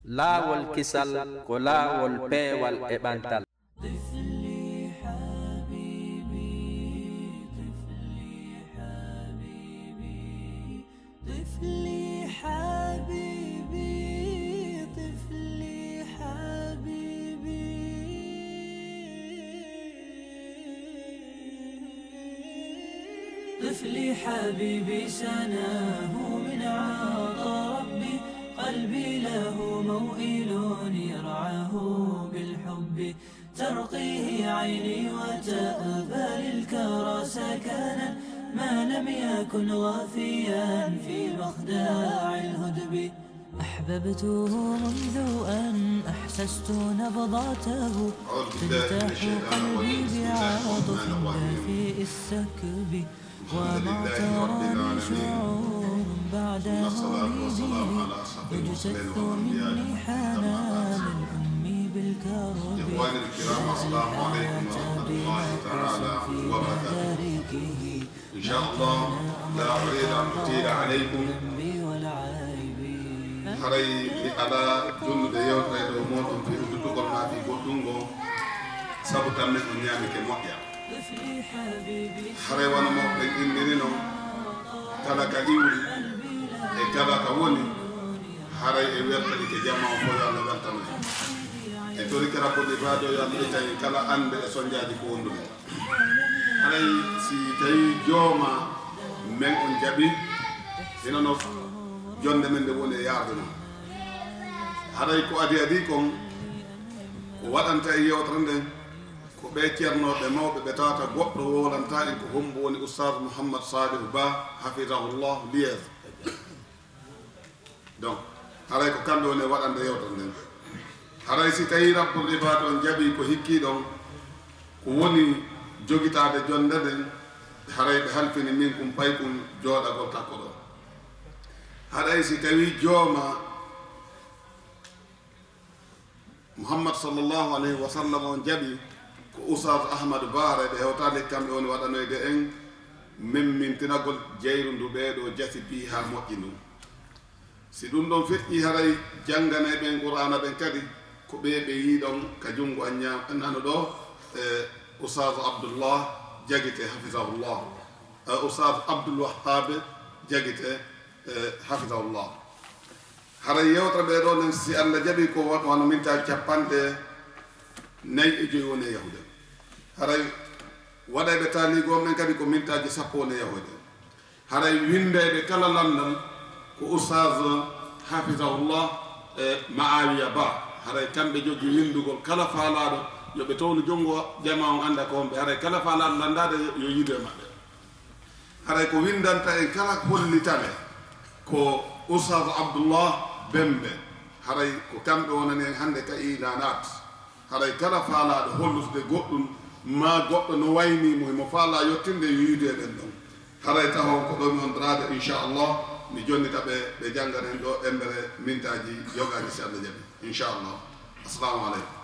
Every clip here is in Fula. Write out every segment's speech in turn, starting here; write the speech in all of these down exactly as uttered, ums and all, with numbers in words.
Laawol kisal ko laawol peewal e ɓantal. طفلي حبيبي سناه من عطا ربي، قلبي له موئل يرعاه بالحب، ترقيه عيني وتأبى للكرى سكنا، ما لم يكن غافيا في مخدع الهدب. أحببته منذ أن أحسست نبضاته، أعوذ بالله من تلتاح الشيطان قلبي الرجيم. بسم الله بعاطف الرحمن الرحيم. دافئ السكب. الحمد وما لله ترى رب لي العالمين. شعور بعد ثم الصلاة والسلام مولده، على أشرف المرسلين تجتث والأنبياء مني والمرسلين. أما بعد. حنان الأم بالكرب. إخواني الكرام، السلام عليكم ورحمة الله تعالى وبركاته. إن شاء الله، لا أريد أن أطيل عليكم. Haray mi alaa jonnude yewtere dow mooɗon fii udditugol maa fii goɗɗun goo, sabu tammen on ñaamike moƴƴa. Haray wano mawɓe ɓen inndirino, kala ka iwri e kala ka woni, haray e weltanike jamaa on fow, yo Allah weltano en. E torike Rabbul Ibaad o, yo Allah itta en kala annde e sonjaaji ko wonduɗen. Haray si tawii jooma men on jaɓi, hino no jonnde men nde woni e yaarde non. Haray ko adii adii kon, ko waɗanta en yewtere nden, ko ɓee ceernooɓe mawɓe ɓe tawata goɗɗo wowlanta en ko hombo woni Oustaz Mouhammad Salihu Ba, hafidahullah, Liège. Donc, haray ko kamɓe woni e waɗande yewtere nden. Haray si tawii Rabbul Ibaad on jaɓii ko hikkii ɗon, ko woni jogitaade jonnde nden, haray ɓe halfini min kun paykun jooɗagol takko ɗoo. Haray si tawii jooma Muhammad sallallahu alayhi wa sallam on jaɓi ko Oustaz Ahmadu Ba, haray ɓe hewtaali kamɓe woni waɗanoyde en memmintinagol jayru ndu ɓee ɗoo jasi piyi haa moƴƴi ndun. Si ɗun ɗon feƴƴii, haray jannganayɓe en Qur'aana ɓen kadi ko ɓee ɓe yi'i ɗon ka junngo an ñaam-, nano ɗoo, e Oustaz Abdullah Jagite, hafizahullah, e Oustaz Abdul Wahhab Jagite, e hafizahullah. Haray yewtere ɓee ɗoo nden, si Allah jaɓii, ko wa-, wano mintaaji cappanɗe nayi e jowi woni e yahude. Haray waɗayɓe taaliigo on ɓen kadi ko mintaaji sappo woni e yahude. Haray winndayɓe kala lanndal ko Oustaz hafizahullah e Ma'awiya Ba. Haray kamɓe jogii winndugol kala faalaaɗo, yo ɓe townu junngo jamaa on annda ko homɓe. Haray kala faalaaɗo lanndaade yo, yo yiidu e maɓɓe. Haray ko winndanta en kala hollitane ko Oustaz Abdullah Bembe. Haray ko kamɓe wonani en hannde ka ilaanaat. Haray kala faalaaɗo hollude goɗɗun, maa goɗɗo no waynii mo, himo faalaa yottinde, yo yiidu e ɓen ɗon. Haray taho on ko ɗoo mi hondoraade, inchallah, mi jonnita ɓe, ɓe janngana en ɗoo embere mintaaji yogaaji, si Allah jaɓi, inchallah. Assalamu aleykum.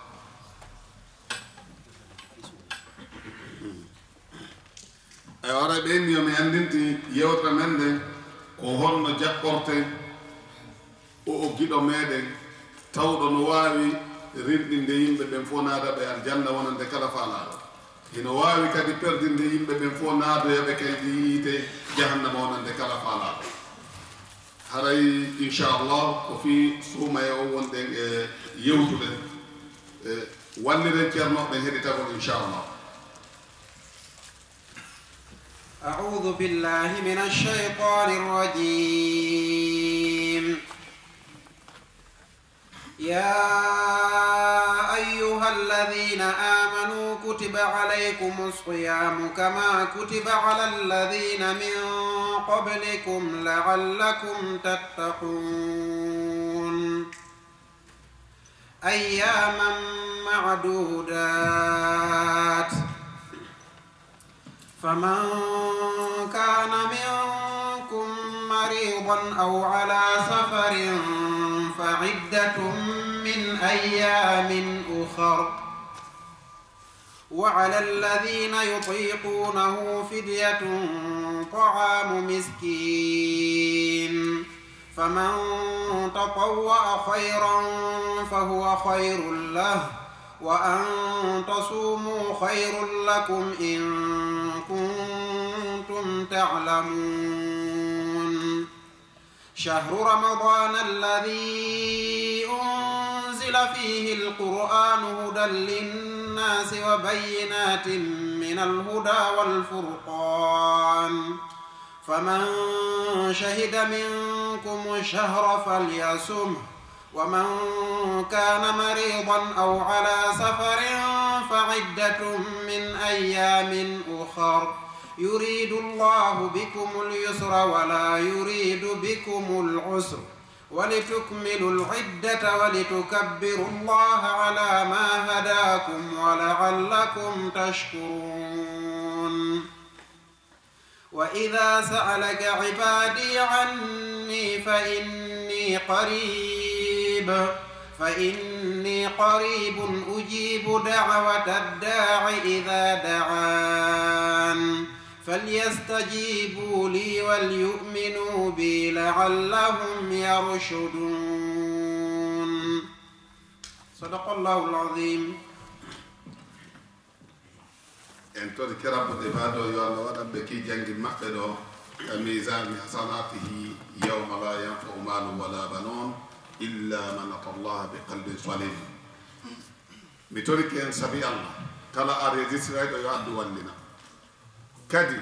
Eywa, haray ɓe inni yo mi anndinti yewtere men nden, ko honno jaɓɓorte o, o giɗo meɗen, tawɗo no waawi rinɗinde yimɓe ɓen fow, naada ɓe aljanna wonande kala faalaaɗo. Hino waawi kadi perdinde yimɓe ɓen fow, naadoya ɓe kaydi yiite jahannama wonande kala faalaaɗo. Haray, inchallah, ko fii suumaye o wonɗen e yewtude. E, walliren ceernooɓe ɓen heɗitagol, inchallah. أعوذ بالله من الشيطان الرجيم. يا أيها الذين آمنوا كتب عليكم الصيام كما كتب على الذين من قبلكم لعلكم تتقون. أياما معدودات، فمن كان منكم مريضا أو على سفر فعدة من أيام أخر، وعلى الذين يطيقونه فدية طعام مسكين، فمن تطوع خيرا فهو خير له، وأن تصوموا خير لكم إن كنتم تعلمون. شهر رمضان الذي أنزل فيه القرآن هدى للناس وبينات من الهدى والفرقان، فمن شهد منكم الشهر فليصمه، ومن كان مريضا أو على سفر فعدة من أيام أخر، يريد الله بكم اليسر ولا يريد بكم العسر، ولتكملوا العدة ولتكبروا الله على ما هداكم ولعلكم تشكرون. وإذا سألك عبادي عني فإني قريب، فإني قريب أجيب دعوة الداع إذا دعان، فليستجيبوا لي وليؤمنوا بي لعلهم يرشدون. صدق الله العظيم. En torike Rabbul Ibaad o, yo Allah waɗan ɓe ki jangi maɓɓe ɗo ka miizaani hasanaatihi, yawma laa yanfa'u maalun wa laa banuun illa man ata Allaha bi qalbin saliim. Mi torike en sabi Allah, kala enregistrayɗo yo addu wallina. Kadi,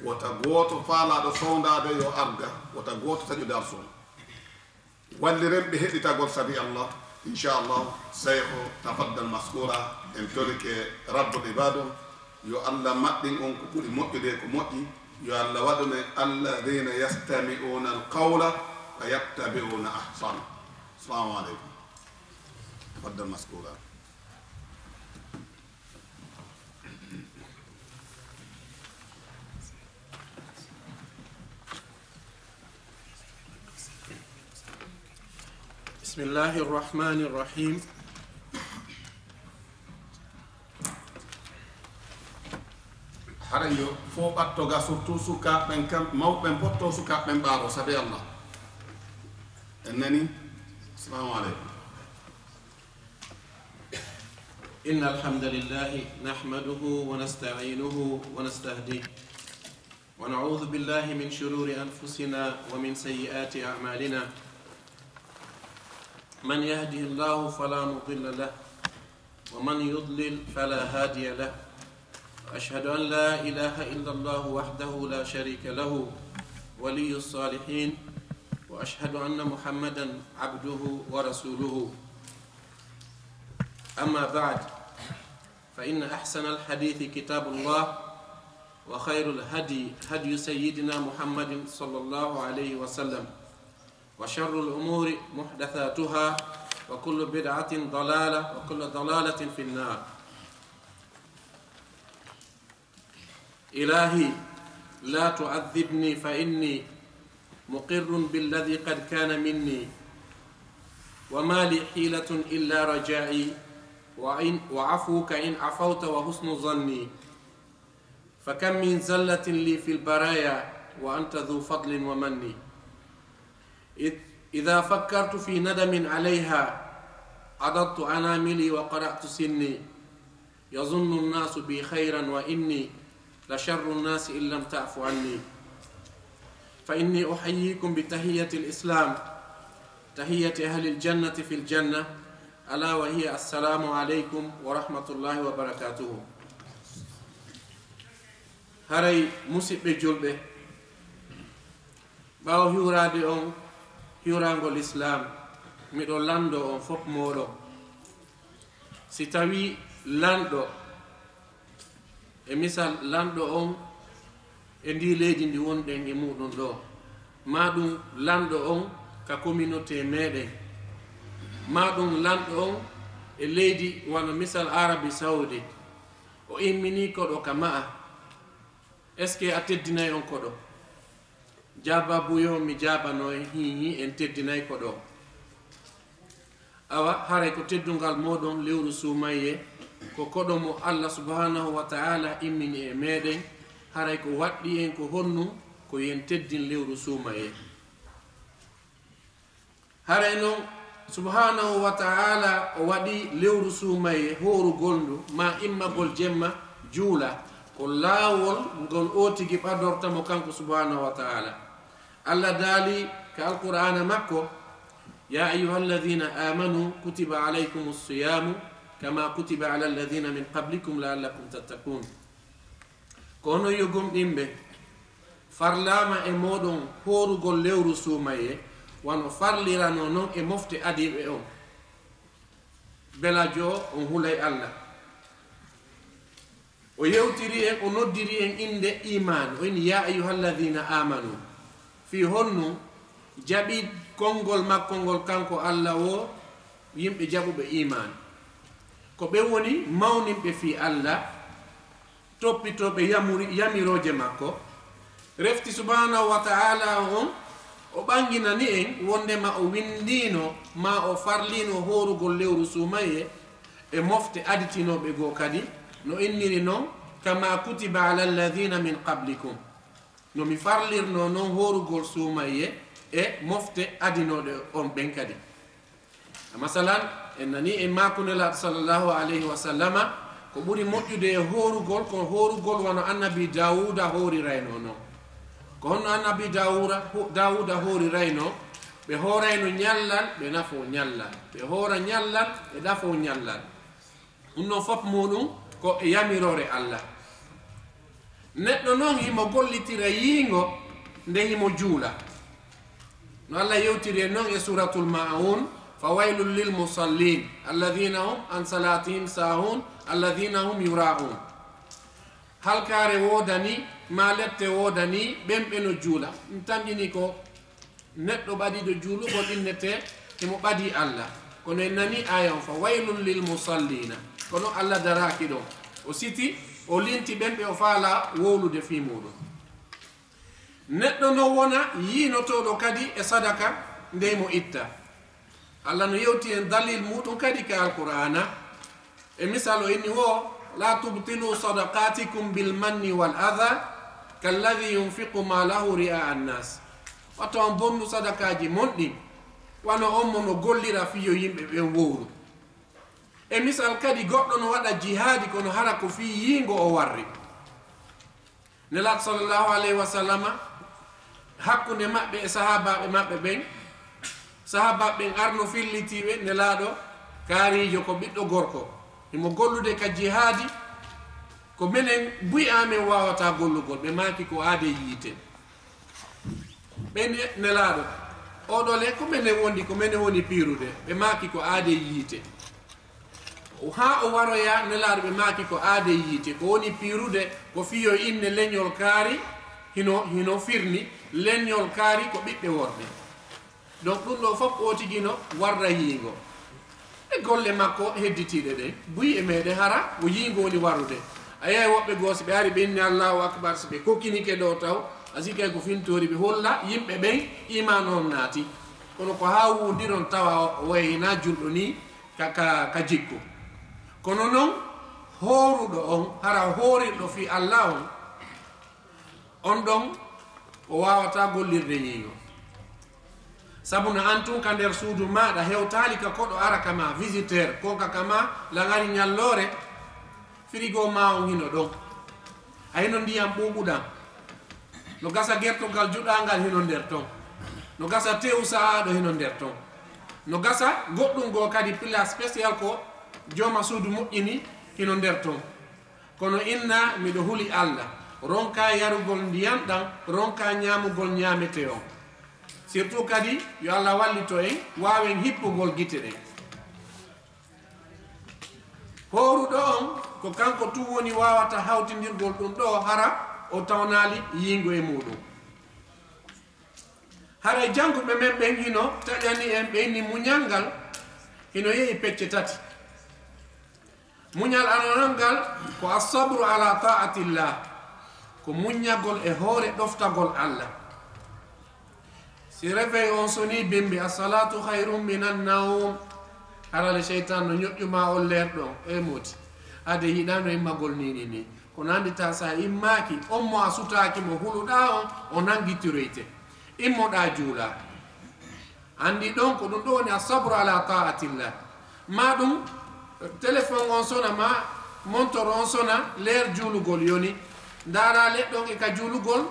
wota gooto faalaaɗo sowndaade yo arga, wota gooto taƴu darsu on. Walliren ɓe heɗitagol sabi Allah, inchallah. Seyko, tafaddal maskura, en torike Rabbul Ibaad o, yo Allah maɓɓin on ko ɓuri moƴƴude ko moƴƴi, yo Allah waɗu en alladhina yastami'una al-qawla fa yattabi'una ahsana. Assalamu aleykum. Tafaddal maskura. بسم الله الرحمن الرحيم. Hara yo fof ɓatto ga, surtout sukaaɓe ɓen kam, mawɓe ɓen potto sukaaɓe ɓen ɓaaro, sabi Allah. En nani? Assalamu aleykum. إن الحمد لله نحمده ونستعينه ونستهديه، ونعوذ بالله من شرور أنفسنا ومن سيئات أعمالنا. من يهده الله فلا مضل له، ومن يضلل فلا هادي له. وأشهد أن لا إله إلا الله وحده لا شريك له، ولي الصالحين، وأشهد أن محمدا عبده ورسوله. أما بعد، فإن أحسن الحديث كتاب الله، وخير الهدي هدي سيدنا محمد صلى الله عليه وسلم، وشر الأمور محدثاتها، وكل بدعة ضلالة، وكل ضلالة في النار. إلهي، لا تعذبني فإني مقر بالذي قد كان مني، وما لي حيلة إلا رجائي، وإن، وعفوك إن عفوت وحسن ظني. فكم من زلة لي في البرايا وأنت ذو فضل ومن. إذ، إذا فكرت في ندم عليها عضدت أناملي وقرعت سني. يظن الناس بي خيرا وإني لشر الناس إن لم تعف عني. فإني أحييكم بتحية الإسلام، تحية أهل الجنة في الجنة، ألا وهي السلام عليكم ورحمة الله وبركاته. Haray, musiɓɓe julɓe, ɓaawo hiwraade on hiwraango Lislaam, miɗo lanndoo on fof mooɗon. Si tawii lanɗo, e misal, lanɗo on e ndii leydi ndi wonɗen e muuɗum ɗoo, maa ɗum lanɗo on ka communauté meeɗen, maa ɗum lanɗo on e leydi wano misal Arabie Saoudite, o imminii koɗo ka ma'a, est-ce que a teddinay on koɗo? Jaabaabu yo mi jaabano en, hii, hii, en teddinay koɗo. Awa, haray ko teddungal mooɗon lewru suumayee, ko koɗo mo Allah subhanahu wa ta'ala immini e meeɗen, haray ko waɗɗi en ko honɗum? Ko yo en teddin lewru suumayee. Haray non, subhaanahu wa ta'ala o waɗi lewru suumaye hoorugol ndu, ma immagol jemma juula. Ko laawol ngol o tigi ɓadorta mo kanko subhaanahu wa ta'ala. Allah daali ka Alqur'aana makko, "Ya ayyuhalladhina amanu kutiba alaykumus siyamu kama kutiba ala alladhina min qablikum la'allakum tattaqun." Ko onon yo gomɗinɓe, farlaama e mooɗon hoorugol lewru suumaye, wano farlirano non e mofte adiiɓe on. Belajo on hulay Allah. O yewtiri en, o noddiri en innde iman, o inni, "Ya ayyuhalladhina amanu." Fii honno jaɓi konngol makko ngol kanko Allah wo yimɓe jaɓuɓe iman. Ko ɓe woni mawninɓe fii Allah, toppitooɓe yamuri-, yamirooje makko. Refti subhaanahu wa ta'ala on, o ɓanginani en wondema o winndino ma o farlino hoorugol lewru suumaye e mofte aditinooɓe goo kadi, no inniri non, "Kama kutiba ala alladhina min qablikum." No mi farlirno non hoorugol suumaye e mofte adinooɗe on ɓen kadi. Masalan, en nani en maaku Nelaaɗo sallallahu alayhi wa sallama, ko ɓuri moƴƴude e hoorugol, ko hoorugol wano Annabi Daawuda hoorirayno non. Ko honno Annabi Daawuda, ho-, Daawuda hoorirayno? Ɓe hoorayno ñallal, ɓe nafo ñallal. Ɓe hoora ñallal, ɓe ɗafo ñallal. Ɗum ɗon fof muɗum ko e yamiroore Allah. Neɗɗo noon himo gollitira yiingo nde himo juula. No Allah yewtiri en noon e Suuratul Maa'uun, "Fa waylun lil musalliin, alladhiina hum an salaatihim saahuun, alladhiina hum yuraa'uun." Halkaare woodanii, maa lette woodanii ɓen ɓe no juula. Ɗum tanƴini ko neɗɗo ɓadiiɗo juulugol innetee himo ɓadii Allah. Kono en nanii aaya on, "Fa waylun lil musalliina." Kono Allah daraaki ɗon. O siti, o linti ɓen ɓe o faalaa wowlude fii muuɗum. Neɗɗo no wona yiinotooɗo kadi e sadaka nde himo itta. Allah no yewti en dalil muuɗum kadi ka Alqur'aana. E misal o inni wo, "La tubtilu sadaqatikum bil manni wal adha, kalladhi yunfiqu malahu ri'a annas." Wata on bonnu sadakaaji mon ɗin, wano on mo no gollira fii yo yimɓe ɓen wowlu. E misal kadi goɗɗo no waɗa jihaadi kono hara ko fii yiingo o warri. Nelaaɗo sallallahu alayhi wa sallama, hakkunde maɓɓe e sahaabaaɓe maɓɓe ɓen, sahaabaaɓe ɓen arno fillitiiɓe, Nelaaɗo kaariijo ko ɓiɗɗo gorko, himo gollude ka jihaadi, ko menen buy amen waawata gollugol, ɓe maaki ko aade yiite. Ɓe ne-, Nelaaɗo, oɗo le ko menen wondi, ko menen woni piirude, ɓe maaki ko aade yiite. Haa o waroya Nelaaɗo, ɓe maaki ko aade yiite, ko woni piirude, ko fii yo inne leñol kaari, hino, hino firni, leñol kaari ko ɓiɓɓe worɓe. Donc, ɗum ɗo fof o tigi no warra yiingo. E golle makko hedditiiɗe ɗen, buy e meɗe hara, o yiingo woni warrude. A yiyay woɓɓe goo, si ɓe ari ɓe inni Allahu Akbar, si ɓe kokkinike ɗo taw, a sikkay ko fintoori ɓe holla yimɓe ɓen iimaan on naati. Kono ko haa wundiron tawa o wayna julɗo ni, ka, ka, ka jikku. Kono non, hooruɗo on, hara hoorirɗo fii Allah on, on ɗon o waawataa gollirde yiingo. Sabu no an tun ka nder suudu maaɗa, hewtaali ka koɗo ara ka ma, visiteur, konka ka ma, laŋari ñalloore, frigo ma on hino ɗon. A hino ndiyam ɓuuɓuɗam. No gasa gertogal juɗangal hino nder ton. No gasa tew sa'aaɗo hino nder ton. No gasa goɗɗum goo kadi pila spécial ko jooma suudu moƴƴini hino nder ton. Kono inna miɗo huli Allah, ronka yarugol ndiyam ɗam, ronka ñaamugol ñaamete on. Surtout kadi yo Allah wallito en, waawen hippugol gite ɗen. Hooruɗo on, ko kanko tun woni waawata hawtindirgol ɗum ɗo, hara o tawnaali yiingo e muuɗum. Haray jannguɓe men ɓen hino taƴani en, ɓe inni muñal ngal hino yehi pecce tati. Muñal aranal ngal ko as-sabru ala ta'atillah, ko muññagol e hoore ɗoftagol Allah. Si réveil on sonii bimbi, "As-salatu khayrun minan nawm," harale seytan no ñoƴƴu ma on leer ɗon, e moti. Ade yiɗano immagol ni, ni, ni. Kono anndi ta sa immaaki, on mo a sutaaki mo huluɗaa on, o nanngitiroyte. Immoɗaa juulaa. Anndi ɗon ko ɗum ɗo woni asabru ala taatillah. Ma ɗum, téléphone on sona, ma montor on sona, leer juulugol yoni. Ndaara leɗɗon e ka juulugol,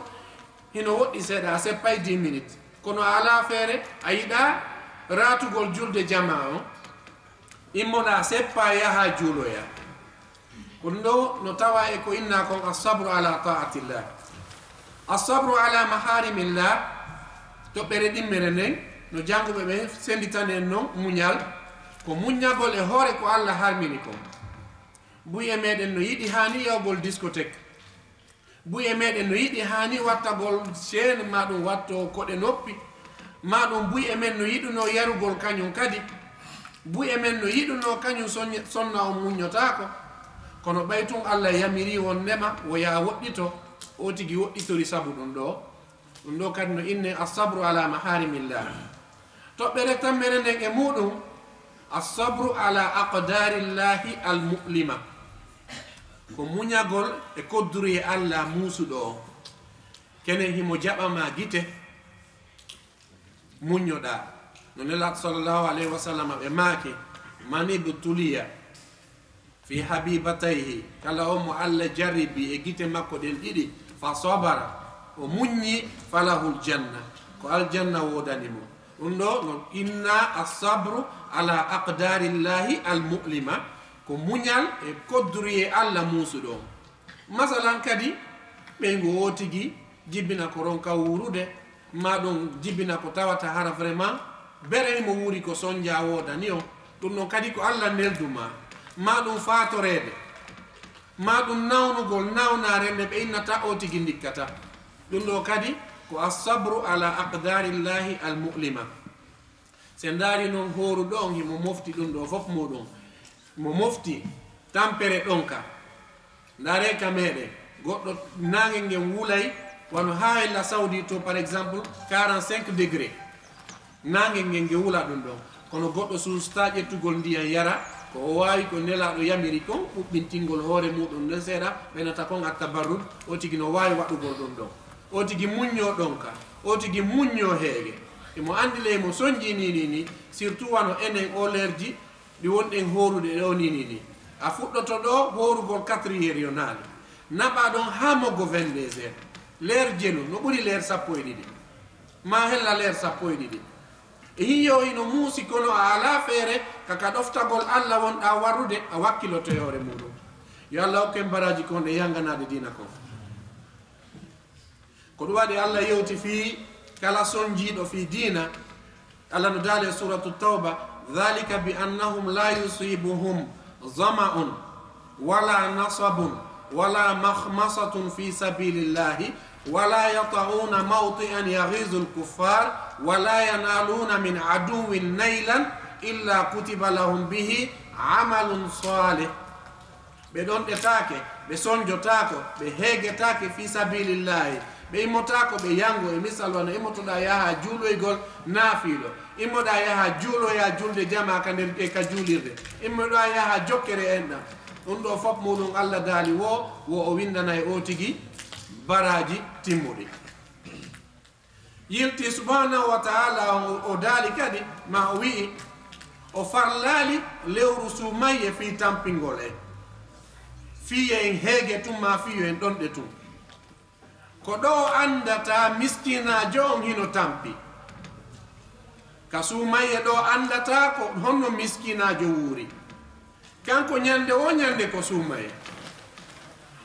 hino woɗɗi seeɗa, a seppay dix minutes. Kono a alaa feere, a yiɗaa raatugol julde jamaa on. Immoɗaa, seppaa, yahaa juuloyaa. Ko ɗum ɗo no tawa e ko innaa kon asabru ala taatillah. Asabru ala maharimillah, toɓɓere ɗimmere nden, no jannguɓe ɓen sennditani en non muñal, ko muññagol e hoore ko Alla harmini kon. Buy e meɗen no yiɗi haa ni yahugol discothèque. Buy e meɗen no yiɗi haa ni wattagol chaîne, ma ɗum watto koɗe noppi, ma ɗum buy e men no yiɗunoo yarugol kañum kadi. Buy e men no yiɗunoo kañum soñ-, sonna on muññotaako. Kono ɓay tun Alla yamiri wonndema wo yaa woɗɗito, o tigi woɗɗitori sabu ɗum ɗo. Ɗum ɗo kadi no innee asabru ala maharimillah. Toɓɓere tammere nden e muɗum, asabru ala aqdarillahi almu'lima. Ko muñagol e kodduriye Alla muusuɗo on. Kene himo jaɓa ma gite, muññoɗaa. No Nelaaɗo sallallahu alayhi wa sallam ɓe maaki, man ibtuliya fi habibatayhi, kala on mo Alla jarribi e gite makko ɗen ɗiɗi, fa sabara, o muññi, falahul janna, ko aljanna woodani mo. Ɗum ɗo no innaa asabru ala aqdarillahi almu'lima, ko muñal e kodduriye Alla muusuɗo on. Masalan kadi, ɓeyngu o tigi jibina ko ronka wuurude, ma ɗum jibina ko tawata hara vraiment bere himo wuuri ko sonja woodani on. Ɗum ɗon kadi ko Alla neldu ma, ma ɗum faatoreede, ma ɗum nawnugol nawnaare nde ɓe innata o tigi ndikkata. Ɗum ɗo kadi ko asabru ala aqdarillahi almu'lima. Si en ndaari non hooruɗo on, himo mofti ɗum ɗo fof muɗum. Mo mofti tampere ɗonka. Ndaare ka meɗen, goɗɗo naange ngen wulay, wano haa hella Saudi to, par exemple, quarante-cinq degrés. Naange ngen nge wula ɗum ɗon. Kono goɗɗo suusta ƴettugol ndiyan yara, ko o waawi ko Nelaaɗo yamiri kon, ɓuɓɓintingol hoore muɗum nden seeɗa, ɓe nata kon attabarrud, o tigi no waawi waɗugol ɗum ɗon. O tigi muññoo ɗonka, o tigi muññoo heege. Imo anndi le, imo sonji ni, ni, ni, surtout wano enen o leerji ɗi wonɗen hoorude ɗo ni, ni, ni. A fuɗɗoto ɗo hoorugol quatre heures yo naali. Naɓa ɗon haa moggo vingt-deux heures. Leer jelu, no ɓuri leer sappo e ɗiɗi. Ma hella leer sappo e ɗiɗi. E hiyo hino muusi, kono a alaa feere ka, ka ɗoftagol Alla wonɗaa warrude, a wakkiloto e hoore muɗum. Yo Alla hokku en baraaji kon e yanganaade diina kon. Ko ɗum waɗi Alla yewti fii kala sonjiiɗo fii diina. Alla no daali e Suuratu Tawba, "Dhalika bi annahum la yusibuhum zama'un wala nasabun wala makhmasatun fi sabilillahi, wala yata'una mawti'an yaghizu al-kuffar, wala yanaluna min aduwwin nailan illa kutiba lahum bihi amalun salih." Ɓe ɗonɗetaake, ɓe sonjotaako, ɓe heegetaake fii sabilillahi. Ɓe immotaako ɓe yango, e misal wano immotoɗaa yaha juuloygol naafiilo. Immoɗaa yaha juuloya julde jamaa ka nder, e ka juulirde. Immoɗaa yaha jokkere enɗam. Ɗum ɗo fof muɗum Alla daali wo, wo o windanay o tigi baraaji timmuɗi. Yilti subhanahu wa ta'ala, o, o daali kadi, ma o wi'i, o farlaali lewru suumayye fii tampingol en. Fii yo en heege tun, ma fii yo en ɗonɗe tun. Ko ɗo anndata miskinaajo on hino tampi. Ka suumayye ɗo anndata ko honno miskinaajo wuuri. Kanko ñande wo ñande ko suumayee.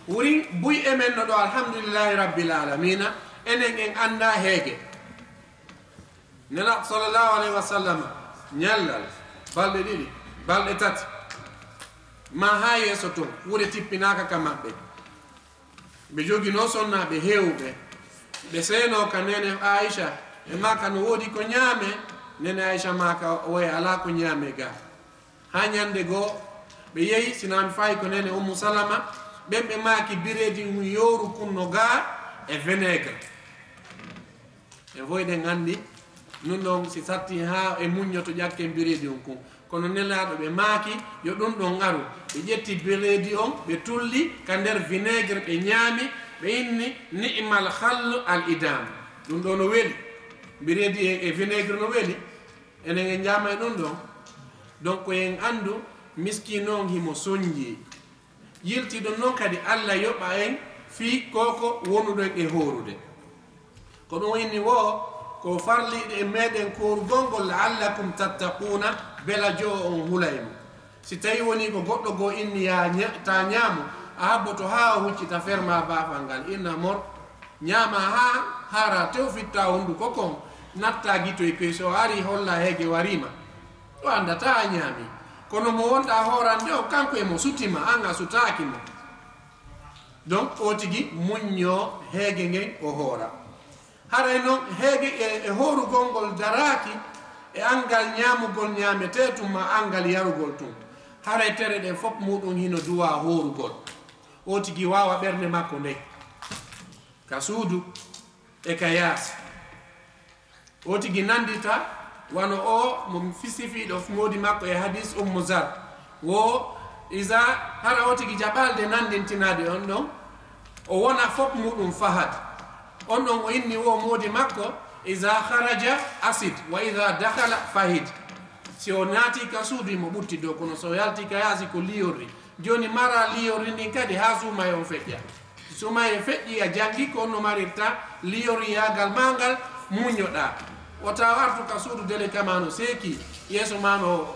Wurin buy e men no ɗo, alhamdulillahi rabbil alamina, enen en anndaa heege. Nelaaɗo sallallahu alayhi wa sallam, ñallal, balɗe ɗiɗi, balɗe tati, ma haa yeeso ton, wure tippinaaka ka maɓɓe. Ɓe joginoo sonnaaɓe heewuɓe. Ɓe seenoo ka neene Aisha, ɓe maaka no woodi ko ñaame. Neene Aisha maaka o waye alaa ko ñaame ga. Haa ñande goo, ɓe yehi, si naa mi faayi ko neene Ummu Salama, ɓen ɓe maaki bireedi hun yowru kun no ga e vinaigre. En fow eɗen anndi, nun ɗon si satti haa e muññoto ƴakken bireedi on kun. Kono Nelaaɗo ɓe maaki, yo ɗum ɗon aru. Ɓe ƴetti bireedi on, ɓe tulli ka nder vinaigre, ɓe ñaami, ɓe inni, "Ni'mal khallu al idam." Ɗum ɗo no weli. Bireedi e, e vinaigre no weli. Enen en ñaamay ɗum ɗon. Donc, en anndu miskiino on himo sonji. Yilti ɗum noon kadi, Alla yoɓa en fii koko wonuɗon e hoorude. Ko ɗum inni wo, ko farliiɗe e meɗen koorugol ngol, "la'allakum tattaquuna", bela jo on hulay mo. Si tawi woni ko goɗɗo goo inni ya ña-, ta ñaamu, a habboto haa o huccita ferma baafal ngal, inna mor, ñaama haa haara, tew fitta hunduko kon, natta gitoy koy, so ari holla heege wariima. O anndataa a ñaami. Kono mo wonɗa hoorande o, kanko e mo sutima, an a sutaaki mo. Donc, o tigi muññoo heege ngen o hoora. Haray non heege e, e hoorugol ngol daraaki e angal ñaamugol ñaametee tun ma angal yarugol tun. Haray tere ɗen fof muɗum hino duwa hoorugol. O tigi waawa ɓernde makko nden. Ka suudu e ka yaasi. O tigi nanndita wano o mo fisifiiɗo moodi makko e hadis Ummu Zar. Wo iza hara o tigi jaɓalde nanndintinaade on ɗon, o wona fof muɗum fahad. On ɗon o inni wo moodi makko, "Iza kharaja asid, wa iza dakhala fahid." Si o naati ka suudu, mo ɓutti dow, kono so o yalti ka yaasi, ko liyorri. Jooni mara liyorri ndin kadi haa suumaye on feƴƴa. Suumaye feƴƴi, a janngi ko on no marirta liyoriyaagal maa ngal, muññoɗaa. Wota artu ka suudu dele kama no seeki, yeeso maa no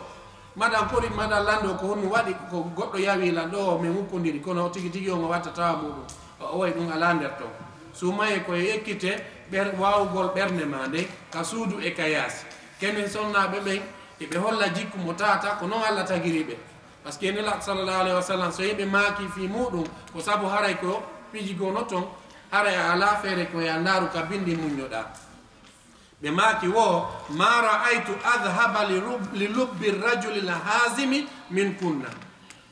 maɗan kori, maɗan lanndo ko honno waɗi, ko goɗɗo yawi lan ɗo, min hukkondiri, kono tigi tigi on o watta tawa muɗum. O, o wayi ɗum alaa nder ton. Suumaye ko e ekkite ɓer-, waawugol ɓernde maa nden, ka suudu e ka yaasi. Kenen sonnaaɓe ɓen, eɓe holla jikku mo tata, ko non Alla tagiri ɓe. Parce que Nelaaɗo sallallahu alayhi wa sallam, so yimɓe maaki fii muɗum, ko sabu haray ko piiji goo no ton, haray a alaa feere ko ya ndaaru ka bindi muññoɗaa. Ɓe maaki wo, "Ma ra'aytu adhhaba li rub-, li lubbi rajuli l hazimi min kunna."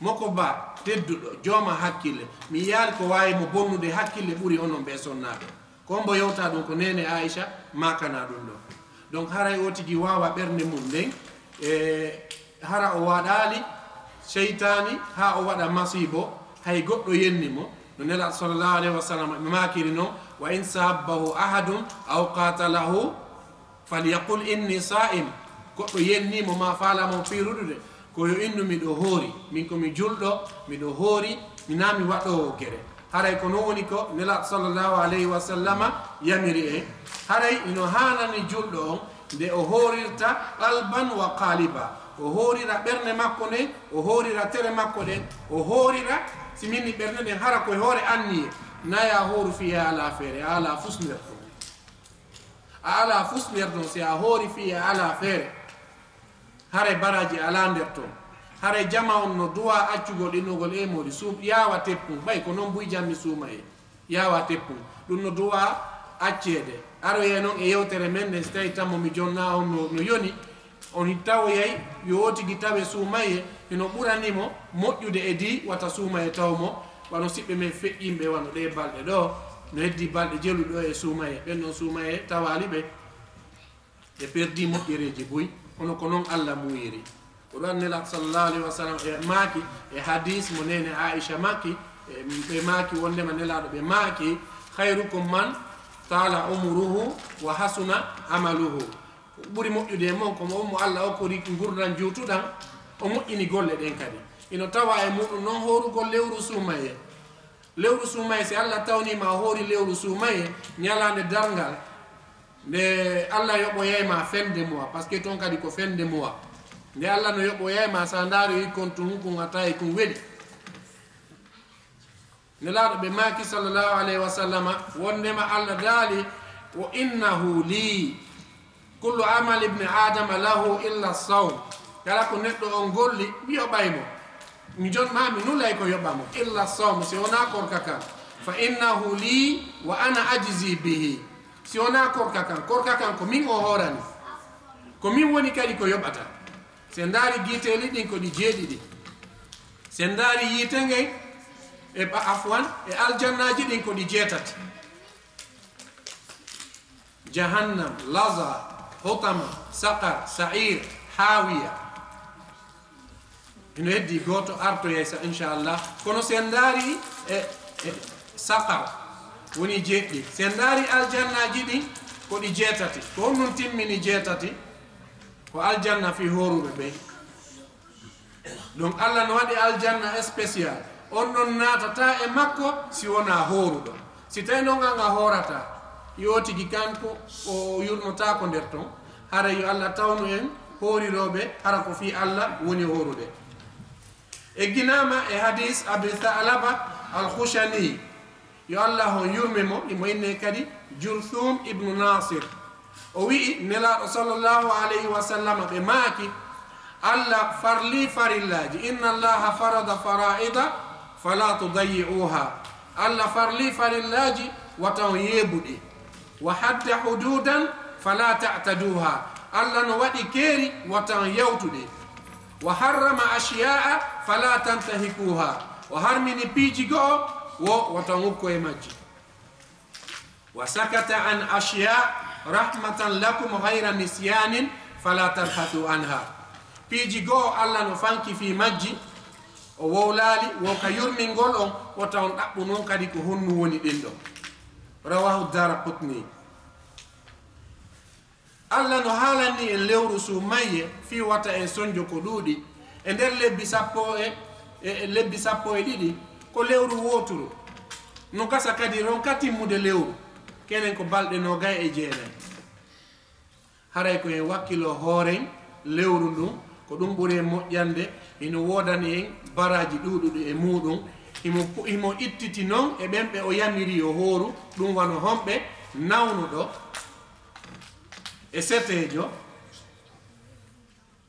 Moko ba tedduɗo, jooma hakkille, mi yiyaali ko waawi mo bonnude hakkille ɓuri onon ɓe sonnaaɓe. Ko mbo yewta ɗum ko neene Aisha maakana ɗum ɗo. Donc haray o tigi waawa ɓernde mum nden, e hara o waɗaali seytaani haa o waɗa masiibo, hay goɗɗo yenni mo. No Nelaaɗo sallallahu alayhi wa sallam ɓe maakiri non, "Wa in sabbahu ahadun aw qatalahu falyaqul inni sa'im." Goɗɗo yenni mo ma faala mo piiruɗude, ko yo innu miɗo hoori, min ko mi julɗo, miɗo hoori, mi naa mi waɗoowo gere. Haray ko non woni ko Nelaaɗo sallallahu alayhi wa sallama yamiri en. Haray ino haanani julɗo on nde o hoorirta qalban wa qaliba. O hoorira ɓernde makko nden, o hoorira tere makko ɗen, o hoorira si minni ɓernde nden hara koye hoore anniye. Naya hooru fii a alaa feere, a alaa fus nder ɗum. A alaa fus nder ɗum, si a hoori fii a alaa feere. Haray baraaji alaa nder ton. Haray jama on no duwa accugol innugol e moodi suum, yaawa teppun, ɓay ko non buy jammi suumayee. Yaawa teppun. Ɗum no duwa acceede. Aroyee non e yewtere men nden, si tawi tammo mi jonna on no, no yoni, on tawoyay yo o tigi tawe suumayee, hino ɓurani mo moƴƴude e di wata suumayee taw mo, wano siɓɓe men feƴƴinɓe wano ɗee balɗe ɗoo, no heddii balɗe jelu ɗoo e suumayee. Ɓen non suumayee tawaali ɓe. Ɓe perdii moƴƴereeji buy, kono ko non Alla muuyiri. Ko ɗon Nelaaɗo sallallahu alayhi wa sallam e maaki, e hadis mo neene Aisha maaki, e ɓe maaki wondema Nelaaɗo ɓe maaki, "Khayrukum man tala umuruhu wa hasuna amaluhu." Ko ɓuri moƴƴude e mon ko mo, mo Alla okkori ngurndan juutuɗan, o moƴƴini golle ɗen kadi. Ino tawa e muɗum non hoorugol lewru suumayee. Lewru suumayee, si Alla tawniima a hoori lewru suumayee, ñalaande darngal, nde Alla yoɓoyay ma fin de mois, parce que ton kadi ko fin de mois. Nde Alla no yoɓoyay ma, sa ndaari kon tun, kun a tawi kun weli. Nelaaɗo ɓe maaki sallallahu alayhi wa sallama, wondema Alla daali, "Wa innahu li, kullu amali ibni Adama lahu illa sawm." Kala ko neɗɗo on golli, mi yoɓay mo. Mi jon ma, mi nulay ko yoɓa mo. Illa sawm, si wonaa korka kan. "Fa innahu li wa ana ajzi bihi." Si wonaa korka kan, korka kan ko min o hoorani. Ko min woni kadi ko yoɓata. Si en ndaari giiteeli ɗin ko ɗi jeeɗiɗi. Si en ndaari yiite ngen, e ba-, afwan, e aljannaaji ɗin ko ɗi jeetati. Jahannam, Laza, Hutama, Saqar, Sa'ir, Haawiya. Hino heddii gooto artoyay sa, inchallah. Kono si en ndaari e, e Saqar, woni jeeɗiɗi. Si en ndaari aljannaaji ɗin, ko ɗi jeetati. Ko honɗum timmini jeetati? Ko aljanna fii hooruɓe ɓen. Donc, Allah no waɗi aljanna spécial. On ɗon naatata e makko si wonaa hooruɗo. Si tawi non an a hoorata, yo tigi kanko o yurnotaako nder ton, haray yo Allah tawnu en hoorirooɓe, hara ko fii Allah woni hoorude. Egginaama e hadis Abi Tha'laba al-Khushani, yo Allah on yurme mo, imo innee kadi Jurthum ibnu Nasir. O wi'i, Nelaaɗo sallallahu alayhi wa sallam ɓe maaki, Allah farli farillaaji, "Inna Allaha farada fara'ida fala tudayyi'uha." Allah farli farillaaji, wata on yeebuɗi. "Wa hadda hududan fala ta'taduha." Allah no waɗi keeri, wata on yawtuɗi. "Wa harrama ashiya'a fala tantahikuha." O harmini piiji go'o, wo wata on ukko e majji. "Wa sakata an ashiya rahmatan lakum ghayra nisyanin fala tabhathu anha." Piiji go'o Allah no fanki fii majji, o wowlaali, wo ka yurmingol on, wata on ɗaɓɓu non kadi ko honnu woni ɗin ɗon. Rawahu Daraqutni. Allah no haalani en lewru suumayye fii wata en sonjo ko ɗuuɗi. E nder lebbi sappo e, e, e lebbi sappo e ɗiɗi, ko lewru wooturu. No gasa kadi ronka timmude lewru. Kenen ko balɗe noogay e jeenay. Haray ko en wakkiloo hooren lewru ndun, ko ɗun ɓuri en moƴƴande, hino woodani en baraaji ɗuuɗuɗi e muuɗun. Himo pu-, himo ittiti non e ɓen ɓe o yamiri yo hooru, ɗun wano homɓe? Nawnuɗo e seteejo,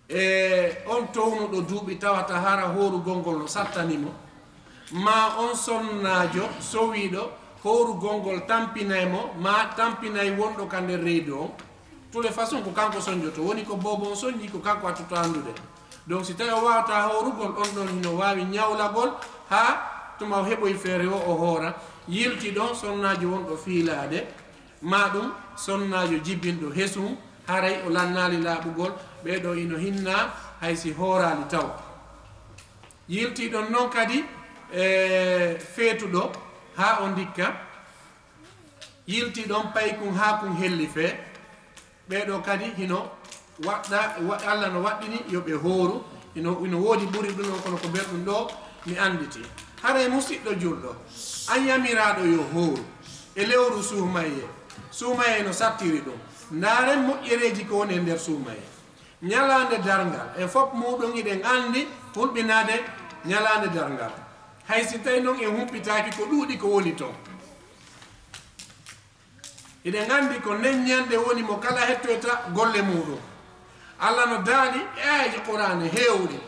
e on townuɗo duuɓi tawata hara hoorugol ngol no sattani mo, maa on sonnaajo sowiiɗo hoorugol ngol tampinay mo, maa tampinay wonɗo ka nder reedu on. Tule façon ko kanko sonjoto, woni ko boobo on sonji, ko kanko attuto anndude. Donc, si tawi o waawata hoorugol, on ɗon hino waawi ñawlagol haa tuma o heɓoyi feere o, o hoora. Yilti ɗon sonnaajo wonɗo fiilaade, maa ɗum sonnaajo jibinɗo hesum, haray o lannaali laaɓugol, ɓee ɗoo ino hinna hay si hooraali taw. Yilti ɗon non kadi, e, feetuɗo haa o ndikka. Yilti ɗon paykun haa kun helli fee. Ɓee ɗoo kadi hino waɗɗa, wa-, Allah no waɗɗini yo ɓe hooru. Hino, hino woodi ɓuri ɗum on, kono ko nder ɗum ɗoo mi annditi. Haray musiɗɗo julɗo, an yamiraaɗo yo hooru e lewru suumayee. Suumayee no sattiri ɗum. Ndaaren moƴƴereeji ko woni e nder suumayee. Ñalaande darngal, en fof muuɗum hiɗen anndi hulɓinaade ñalaande darngal. Hay si tawi non en humpitaaki ko ɗuuɗi ko woni ton. Hiɗen anndi ko nden ñande woni mo kala hettoyta golle muuɗum. Allah no daali e aayeeji Qur'aana heewɗi.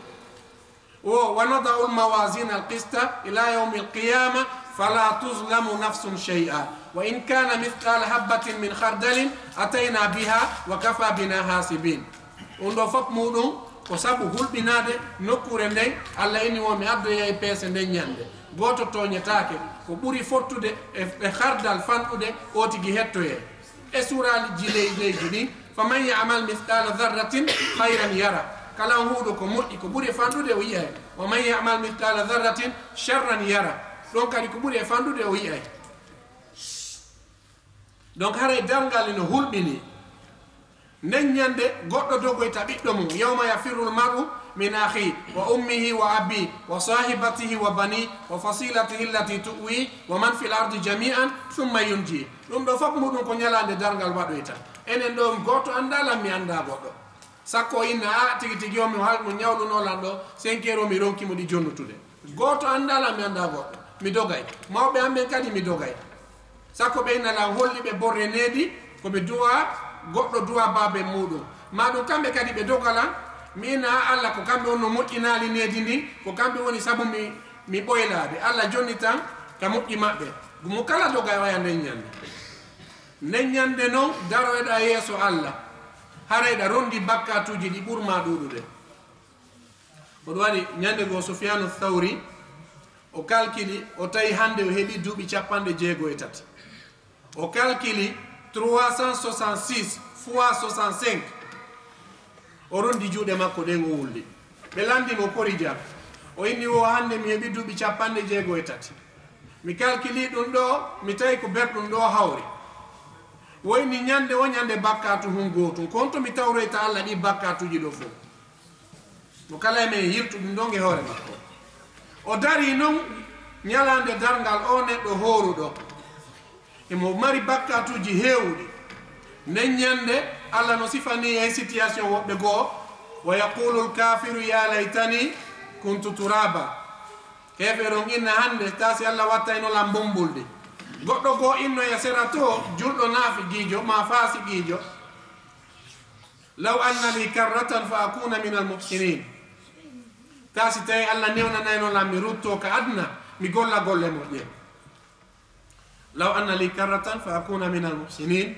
O, "Wa nada'u al-mawazina al-qista ila yawmi al-qiyama fala tuzlamu nafsun shay'a. Wa in kana mithqala habbatin min khardalin atayna biha wa kafa bina hasibin." Ɗum ɗoo fof muuɗum ko sabu hulɓinaade nokkuure nden. Allah inni wo mi addoyay peese nden ñande. Gooto tooñetaake. Ko ɓuri fottude e, e khardal fanɗude, o tigi hettoyee. E suuraali ji ley-, leydi ɗin, "Faman ya'mal mithqala dharratin khayran yara." Kala on huuɗo ko moƴƴi, ko ɓuri e fanɗude o yi'ay. "Wa man ya'mal mithqala dharratin sharran yara." Ɗon kadi ko ɓuri e fanɗude o yi'ay. Donc haray darngal ino hulɓini. Nden ñande goɗɗo dogoyta ɓiɗɗo mum. "Yawma yafirru al-mar'u min akhi wa ummihi wa abi wa sahibatihi wa bani wa fasilatihi allati tu'wi wa man fil ardi jami'an thumma yunji." Ɗum ɗoo fof muɗum ko ñalaande darngal waɗoyta. Enen ɗoo gooto anndaa lan, mi anndaa goɗɗo. Sakko o inna, "A, tigi tigi o, mi hal-, mo ñawlunoo lan ɗoo, cinq heures o, mi ronki mo ɗi jonnutude." Gooto anndaa lan, mi anndaa goɗɗo. Mi dogay. Mawɓe am ɓen kadi, mi dogay. Sakko ɓe inna lan holli ɓe borre needi, ko ɓe duwa, goɗɗo duwa baaben muuɗum. Maa ɗum kamɓe kadi ɓe doga lan, mi inna, "A, Alla, ko kamɓe woni no moƴƴinaali needi ndin, ko kamɓe woni sabu mi, mi ɓoylaade." Alla jonni tan ka moƴƴi maɓɓe. Mo kala doga e oya nden ñande. Nden ñande non, daroyɗaa yeeso Alla, haray ɗa rondi bakkaatuuji ɗi ɓurmaa ɗuuɗude. Ko ɗum waɗi, ñande goo Sufyaanu Thawri, o kalkili, o tawi hande o heɓi duuɓi capanɗe jeego e tati. O kalkili trois cent soixante-six fois soixante-cinq. O rondi juuɗe makko ɗen, o wulli. Ɓe landi mo, "Kori jam?" O inni, "Wo hande mi heɓi duuɓi capanɗe jeego e tati. Mi kalkili ɗum ɗoo, mi tawi ko ber ɗum ɗoo hawri." Woyni ñande o ñande bakkaatu hun gootun. Ko honto mi tawroyta Alla ɗi bakkaatuuji ɗo fow? Mo kala e men yiltu ɗum ɗon e hoore makko. O darii non ñalaande darngal, o neɗɗo hooruɗo. Emo mari bakkaatuuji heewuɗi. Nden ñande, Alla no sifanii en situation woɓɓe goo, "Wa yaqulul kaafiru ya laytani kuntu turaba." Heefero on inna, "Hannde, taa si Alla wattayno lan mbumbuldi." Goɗɗo goo innoya sera to, julɗo naafiqiijo maa faasiqiijo, "Law anna li karratan fa akuna minal muhsinin." Taa si tawi Alla newnanayno lan mi ruttoo ka aduna, mi golla golle moƴƴe. "Law anna li karratan fa akuna minal muhsinin."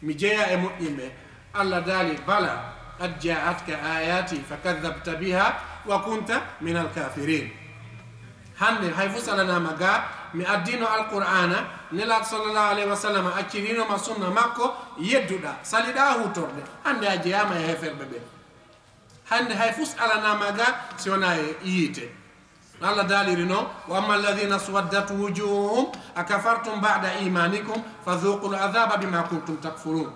Mi jeya e moƴƴinɓe. Alla daali, "Bala, qad ja'atka ayati fa kadhabta biha wa kunta minal kafirin." Hannde, hay fus alanaama ga, mi addino Alqur'aana, Nelaaɗo sallallahu alayhi wa sallam accirino ma sunna makko, yedduɗa, saliɗa hutorde. Hannde a jeyaama e heeferɓe ɓe. Hannde hay fus alanaama ga si wonaa e yiite. Alla daaliri non, "Wa amma alladhina swaddat wujuhuhum akafartum ba'da imanikum fadhuqul adhaba bima kuntum takfurun."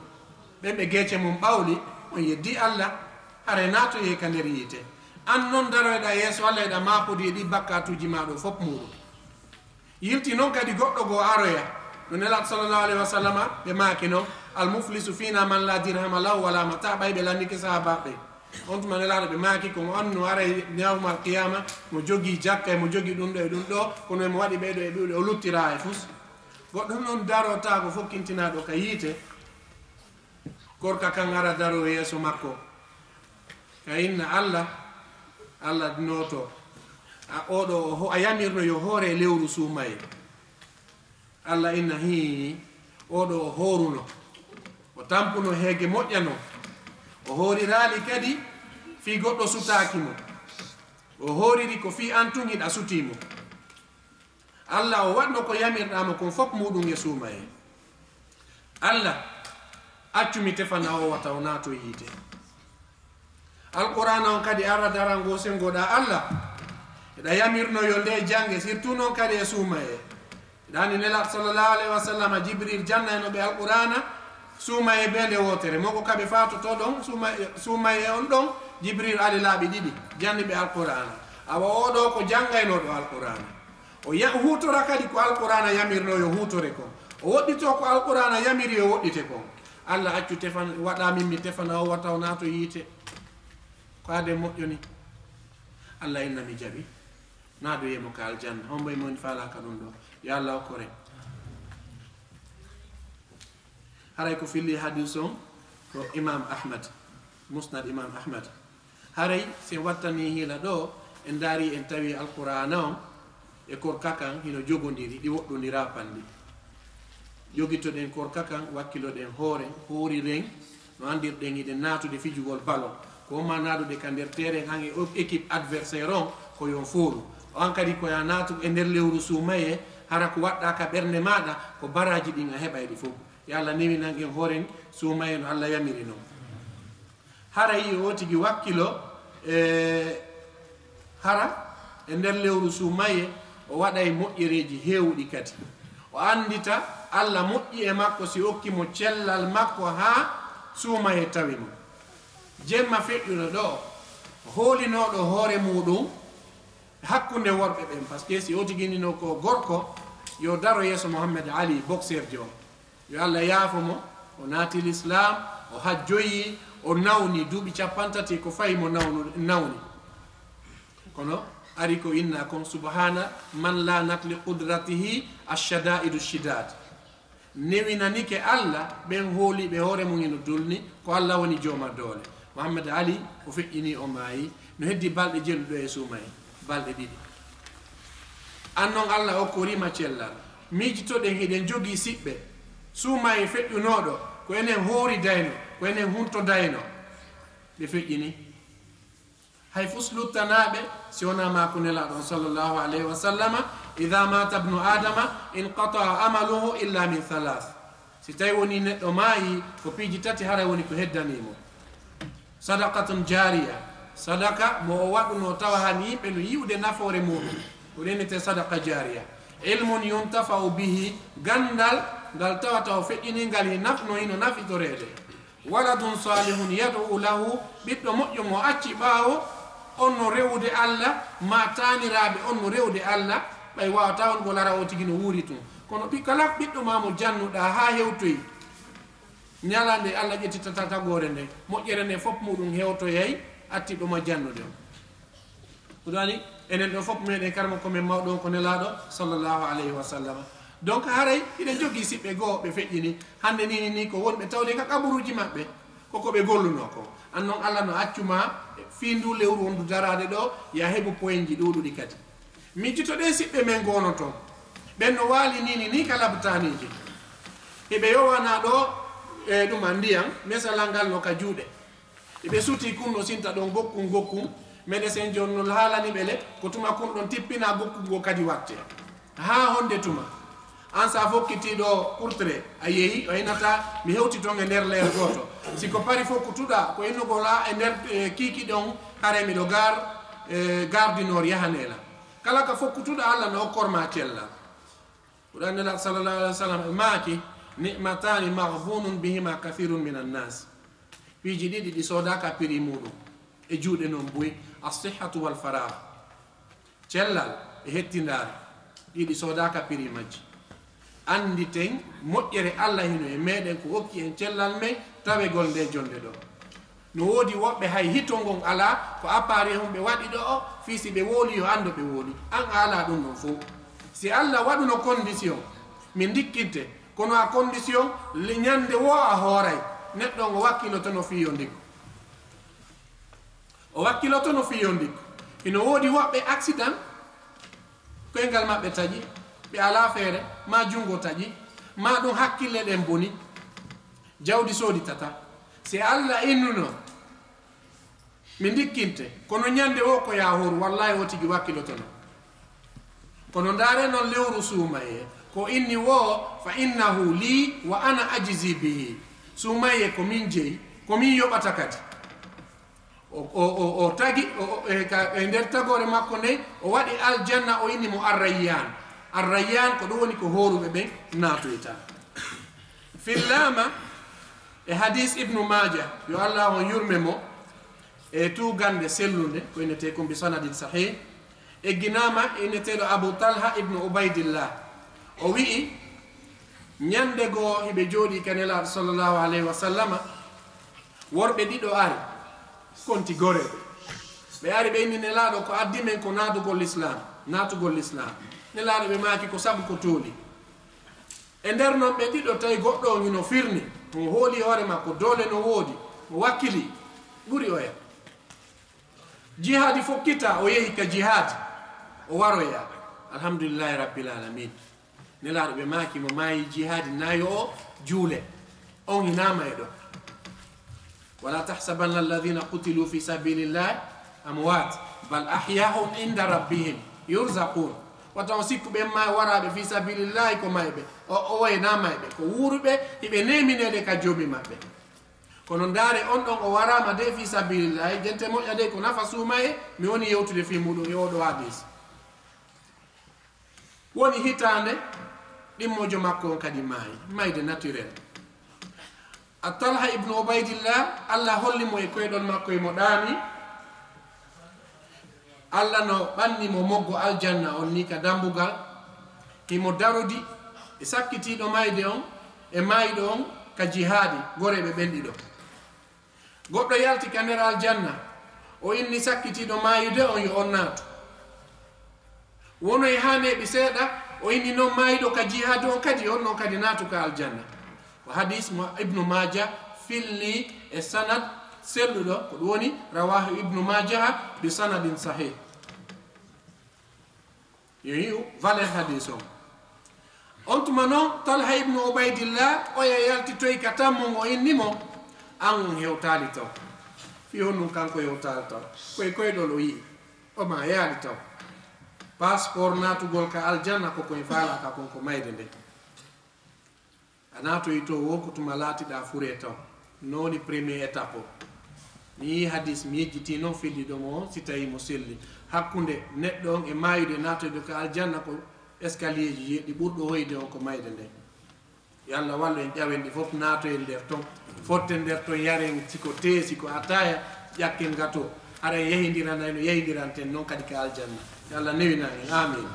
Ɓen ɓe geece mum ɓawli, on yeddi Alla, haray naatoyee ka nder yiite. An non daroyɗa yeeso Alla, eɗa maapodi e ɗi bakkaatuuji maa ɗo fof muuɗum. Yilti non kadi goɗɗo goo aroya. No Nelaaɗo sallallahu alayhi wa sallama, ɓe maaki non, "Al muflisu fina man la dirhama lahu wala mata." Ɓay ɓe lannike sahaabaaɓe. On tuma Nelaaɗo ɓe maaki, ko mo annu aray yawmal qiyama, mo jogii jakka, mo jogii ɗum ɗo e ɗum ɗo, kono mo waɗi ɓee ɗo e ɓee ɗo, o luttira e fus. Goɗɗo non darota ko fokkintinaaɗo ka yiite. Korka kan ara daro yeeso makko. Ka inna Alla, Alla nooto. A, oɗo o ho-, a yamirno yo hoore lewru suumaye. Alla inna hii, oɗo o hooruno. O tampuno heege moƴƴa non. O hooriraali kadi fii goɗɗo sutaaki mo. O hooriri ko fii an tun hiɗa sutii mo. Alla o waɗno ko yamirɗaa mo kon fof muuɗum e suumaye. Alla, accu mi tefana o wata o naato yiite. Alqur'aana on kadi ara darango sengoɗaa Alla. Eɗa yamirno yo nde jange, surtout non kadi e suumaye. Eɗa anndi Nelaaɗo sallallahu alayhi wa sallam, Jibril jannayno ɓe Alqur'aana, suumaye be nde wootere. Mo ko kaɓe faatoto ɗon, suuma-, suumaye on ɗon, Jibril ali laabi ɗiɗi, janni ɓe Alqur'aana. Awa oo ɗoo ko jangaynooɗo Alqur'aana. O ya-, huutora kadi ko Alqur'aana yamirno yo huutore kon. O woɗɗitoo ko Alqur'aana yamiri yo woɗɗite kon. Alla accu tefan-, waɗa min mi tefana o wata o naato yiite. Ko ade moƴƴoni. Alla inna mi jaɓi. Naadoyee mo ka aljanna. Hombo e mon faalaaka ɗum ɗoo? Yo Alla okkore. Haray ko filli hadis on ko Imam Ahmad, Musnad Imam Ahmad. Haray si en wattanii hiila ɗoo, en ndaari en tawi Alqur'aana on e korka kan hino jogondiri, ɗi woɗɗondiraa panɗi. Jogitoɗen korka kan, wakkiloɗen hooren, hooriren, no anndirɗen hiɗen naatude fijugol balon. Ko ma naadude ka nder terrain han e o-, équipe adversaire on, ko yon fooru. O an kadi ko ya naatu e nder lewru suumaye, hara ko waɗɗaa ka ɓernde maaɗa, ko baraaji ɗin a heɓay ɗi fof. Yo Alla newinan en hooren suumaye no Alla yamiri non. Hara yi'i o tigi wakkilo, e, hara e nder lewru suumaye, o waɗay moƴƴereeji heewuɗi kadi. O anndita Alla moƴƴi e makko si okki mo cellal makko haa suumaye tawi mo. Jemma feƴƴuɗo ɗoo, hoolinooɗo hoore muuɗum hakkunde worɓe ɓen, parce que si o tigi nino ko gorko, yo daro yeeso Mohammed Ali, boxeurjo on. Yo Alla yaafo mo, o naati Lislaam, o hajjoyi, o nawni duuɓi cappanɗe tati ko fayi mo nawnu-, nawni. Kono ari ko inna kon, "Subhaana man laanat li qudratihi ash-shadaa'idu shidaad." Newinanike Alla, ɓen hooliiɓe hoore mum hino dulni, ko Alla woni jooma doole. Mohammed Ali, o feƴƴinii, o maayi, no heddi balɗe jeɗɗi ɗoo e suumaye, balɗe ɗiɗi. An non Alla okkorii ma cellal. Miijitoɗen hiɗen jogii siɓɓe. Suumaye feƴƴunooɗo, ko enen hooridayno, ko enen huntodayno. Ɓe feƴƴini. Hay fus luttanaaɓe, si wonaa maaku Nelaaɗo on sallallahu alayhi wa sallama, "Idha mata ibnu Adama inqata'a amaluhu illa min thalath." Si tawi woni neɗɗo maayi, ko piiji tati haray woni ko heddanii mo. Sadaqatun jaariya, sadaka mo o waɗuno tawa han yimɓe no yi'ude nafoore muɗum, ko ɗen innete sadaqa jaariya. Ilmun yuntafa'u bihi, ganndal ngal tawata o feƴƴini ngal hi naf-, no hino nafitoreede. Waladun salihun yad'u lahu, ɓiɗɗo moƴƴo mo acci ɓaawo, on no rewude Alla, ma taaniraaɓe on no rewude Alla, ɓay waawata on ko lara o tigi no wuuri tun. Kono ɓi-, kala ɓiɗɗo ma mo jannuɗaa haa hewtoyi, ñalaande Alla ƴettitata tagoore nden, moƴƴere nden fof muɗum hewtoyay attiɗo ma jannude on. Ko ɗum woni, enen ɗo fof meɗen karmo ko men mawɗo on ko Nelaaɗo sallallahu alayhi wa sallam. Donc, haray hiɗen jogii siɓɓe goo ɓe feƴƴini. Hannde nii, nii, nii ko wonɓe tawde ka kaburuuji maɓɓe, ko ko ɓe gollunoo ko. An non Alla no accu ma fii nduu lewru wondu daraade ɗo, ya heɓu poyenji ɗuuɗuɗi kadi. Miijito ɗee siɓɓe men goono toon. Ɓen no waali nii, nii, nii ka labtaaniiji. Hiɓe yowana ɗo, e, ɗum a ndiyan, mesalal ngal no ka juuɗe. Ɓe suti kun no sinta ɗon gokkun gokkun. Médecin jooni no haalani ɓe le, ko tuma kun ɗon tippina gokkun go kadi watte. Haa honde tuma? An sa fokkitii ɗo Courtrai, a yehi, o inata, mi hewti ton e nder leer gooto. Si ko pari fokkutuɗaa, ko innugol a e nder, e, kiiki ɗon, hare miɗo gar, e, Gare du Nord yahanee la. Kala ka fokkutuɗaa, Alla no okkor ma cellal. Qur'an Nela sallallahu alaihi wasallam e maaki, "Ni'matani maghbunun bihima kathirun minan nas." Piiji ɗiɗi ɗi soodaaka piri muɗum e juuɗe non buy, as-sihhatu wal faragh. Cellal e hettindaare, ɗiɗi soodaaka piri majji. Annditen moƴƴere Alla hino e meɗen ko okki en cellal men tawegol nde jonde ɗo. No woodi woɓɓe hay hito ngon alaa, ko appareil hon ɓe waɗi ɗo o, fii si ɓe wooli yo anndu ɓe wooli. An a alaa ɗum ɗon fow. Si Alla waɗuno condition, mi ndikkinte, kono a condition, le-, ñande woo a hooray, neɗɗo on o wakkilotono fii yo ndikku. O wakkilotono fii yo ndikku. Hino woodi woɓɓe accident, koyngal maɓɓe taƴi, ɓe alaa feere, maa junngo taƴi, maa ɗum hakkille ɗen boni, jawdi sooditata. Si Alla innuno, mi ndikkinte, kono ñande woo ko yaa hooru, wallaahi o tigi wakkilotono. Kono ndaare non lewru suumayee, ko inni woo, "Fa innahu lii wa ana ajzi bihi." Suumayee ko min jeyi, ko min yoɓata kadi. O, o, o, o tagi, o, o, e ka, e nder tagoore makko nden, o waɗi aljanna, o inni mo Arrayyan. Arrayyan ko ɗum woni ko hooruɓe ɓen naatoyta. Fillaama e hadis Ibnu Maaja, yo Allah on yurme mo, e tuugannde sellunde, ko innetee kon bi sanadin sahih, egginaama e inneteeɗo Abu Talha ibnu Ubaydillah. O wi'i, ñande goo hiɓe jooɗii ka Nelaaɗo sallallahu alayhi wa sallama, worɓe ɗiɗo ari, konti goreeɓe. Ɓe ari ɓe inni Nelaaɗo ko addi men ko naatugol Lislaam, naatugol Lislaam. Nelaaɗo ɓe maaki ko sabu ko tooli. E nder non ɓe ɗiɗo tawi goɗɗo on hino firni, mo hooli hoore makko, doole no woodi, mo wakkili, ɓuri oya. Jihaadi fokkita, o yehi ka jihaadi, o waroya. Alhamdulillahi Rabbil Alamin. Nelaaɗo ɓe maaki mo maayi jihaadi na yo o juule. On hinaa mayɗo. Wala tahsabanna alladhina qutilu fi sabilillahi amwat, bal ahya'un inda rabbihim yurzaqun. Wata on sikku ɓen ma waraaɓe fi sabilillahi ko mayɓe. O, o wayna mayɓe. Ko wuuruɓe, hiɓe neemineede ka Joomi maɓɓe. Kono ndaare on ɗon o waraama de fi sabilillahi, jente moƴƴa de ko nafa suumaye, mi woni yewtude fi muɗum e oo ɗoo hadis. Woni hitaande ɗimmojo makko on kadi maayi, mayde naturel. A Talha ibnu Ubaydillah, Allah holli mo e koyɗol makko, e mo ɗaani. Allah no ɓanni mo moggo aljanna on ni ka dambugal. Himo darodi e sakkitiiɗo mayde on, e maayɗo on ka jihaadi, goreeɓe ɓen ɗiɗo. Goɗɗo yalti ka nder aljanna, o inni sakkitiiɗo maayude on yo on naatu. Wono e haaneeɓe seeɗa, o inni non maayɗo ka jihaadi on kadi, on non kadi naatu ka aljanna. Ko hadis mo Ibnu Maaja filli e sanad selluɗo, ko ɗum woni rawahu Ibnu Maajaha bi sanadin sahih. Yo yi'u valeur hadis on. On tuma non, Talha ibnu Ubaydillah, oya yaltitoyi ka tammun, o inni mo, "An on hewtaali taw." Fii honɗun kanko hewtaali taw? Ko e koyɗol o yi'i. O ma yaali taw. Passeport naatugol ka aljanna ko koye faalaaka kon ko mayde nde. A naatoyi to woo ko tuma laatiɗaa furee taw. No woni premier étape o. Mi yii hadis, mi yejjitii non filliɗo mo on, si tawii mo selli. Hakkunde neɗɗo on e maayude naatoyde ka aljanna ko escalier ji jeeɗiɗi, ɓurɗo hoyde on ko mayde nde. Yo Allah wallu en, ƴawen ɗi fof, naatoyen nder ton, fotten nder ton, yaren, si ko tee, si ko ataaya, ƴakken gato. Hara en yahindiranayno, yahindiranten noon kadi ka aljanna. Yo Allah newinan en. Amin.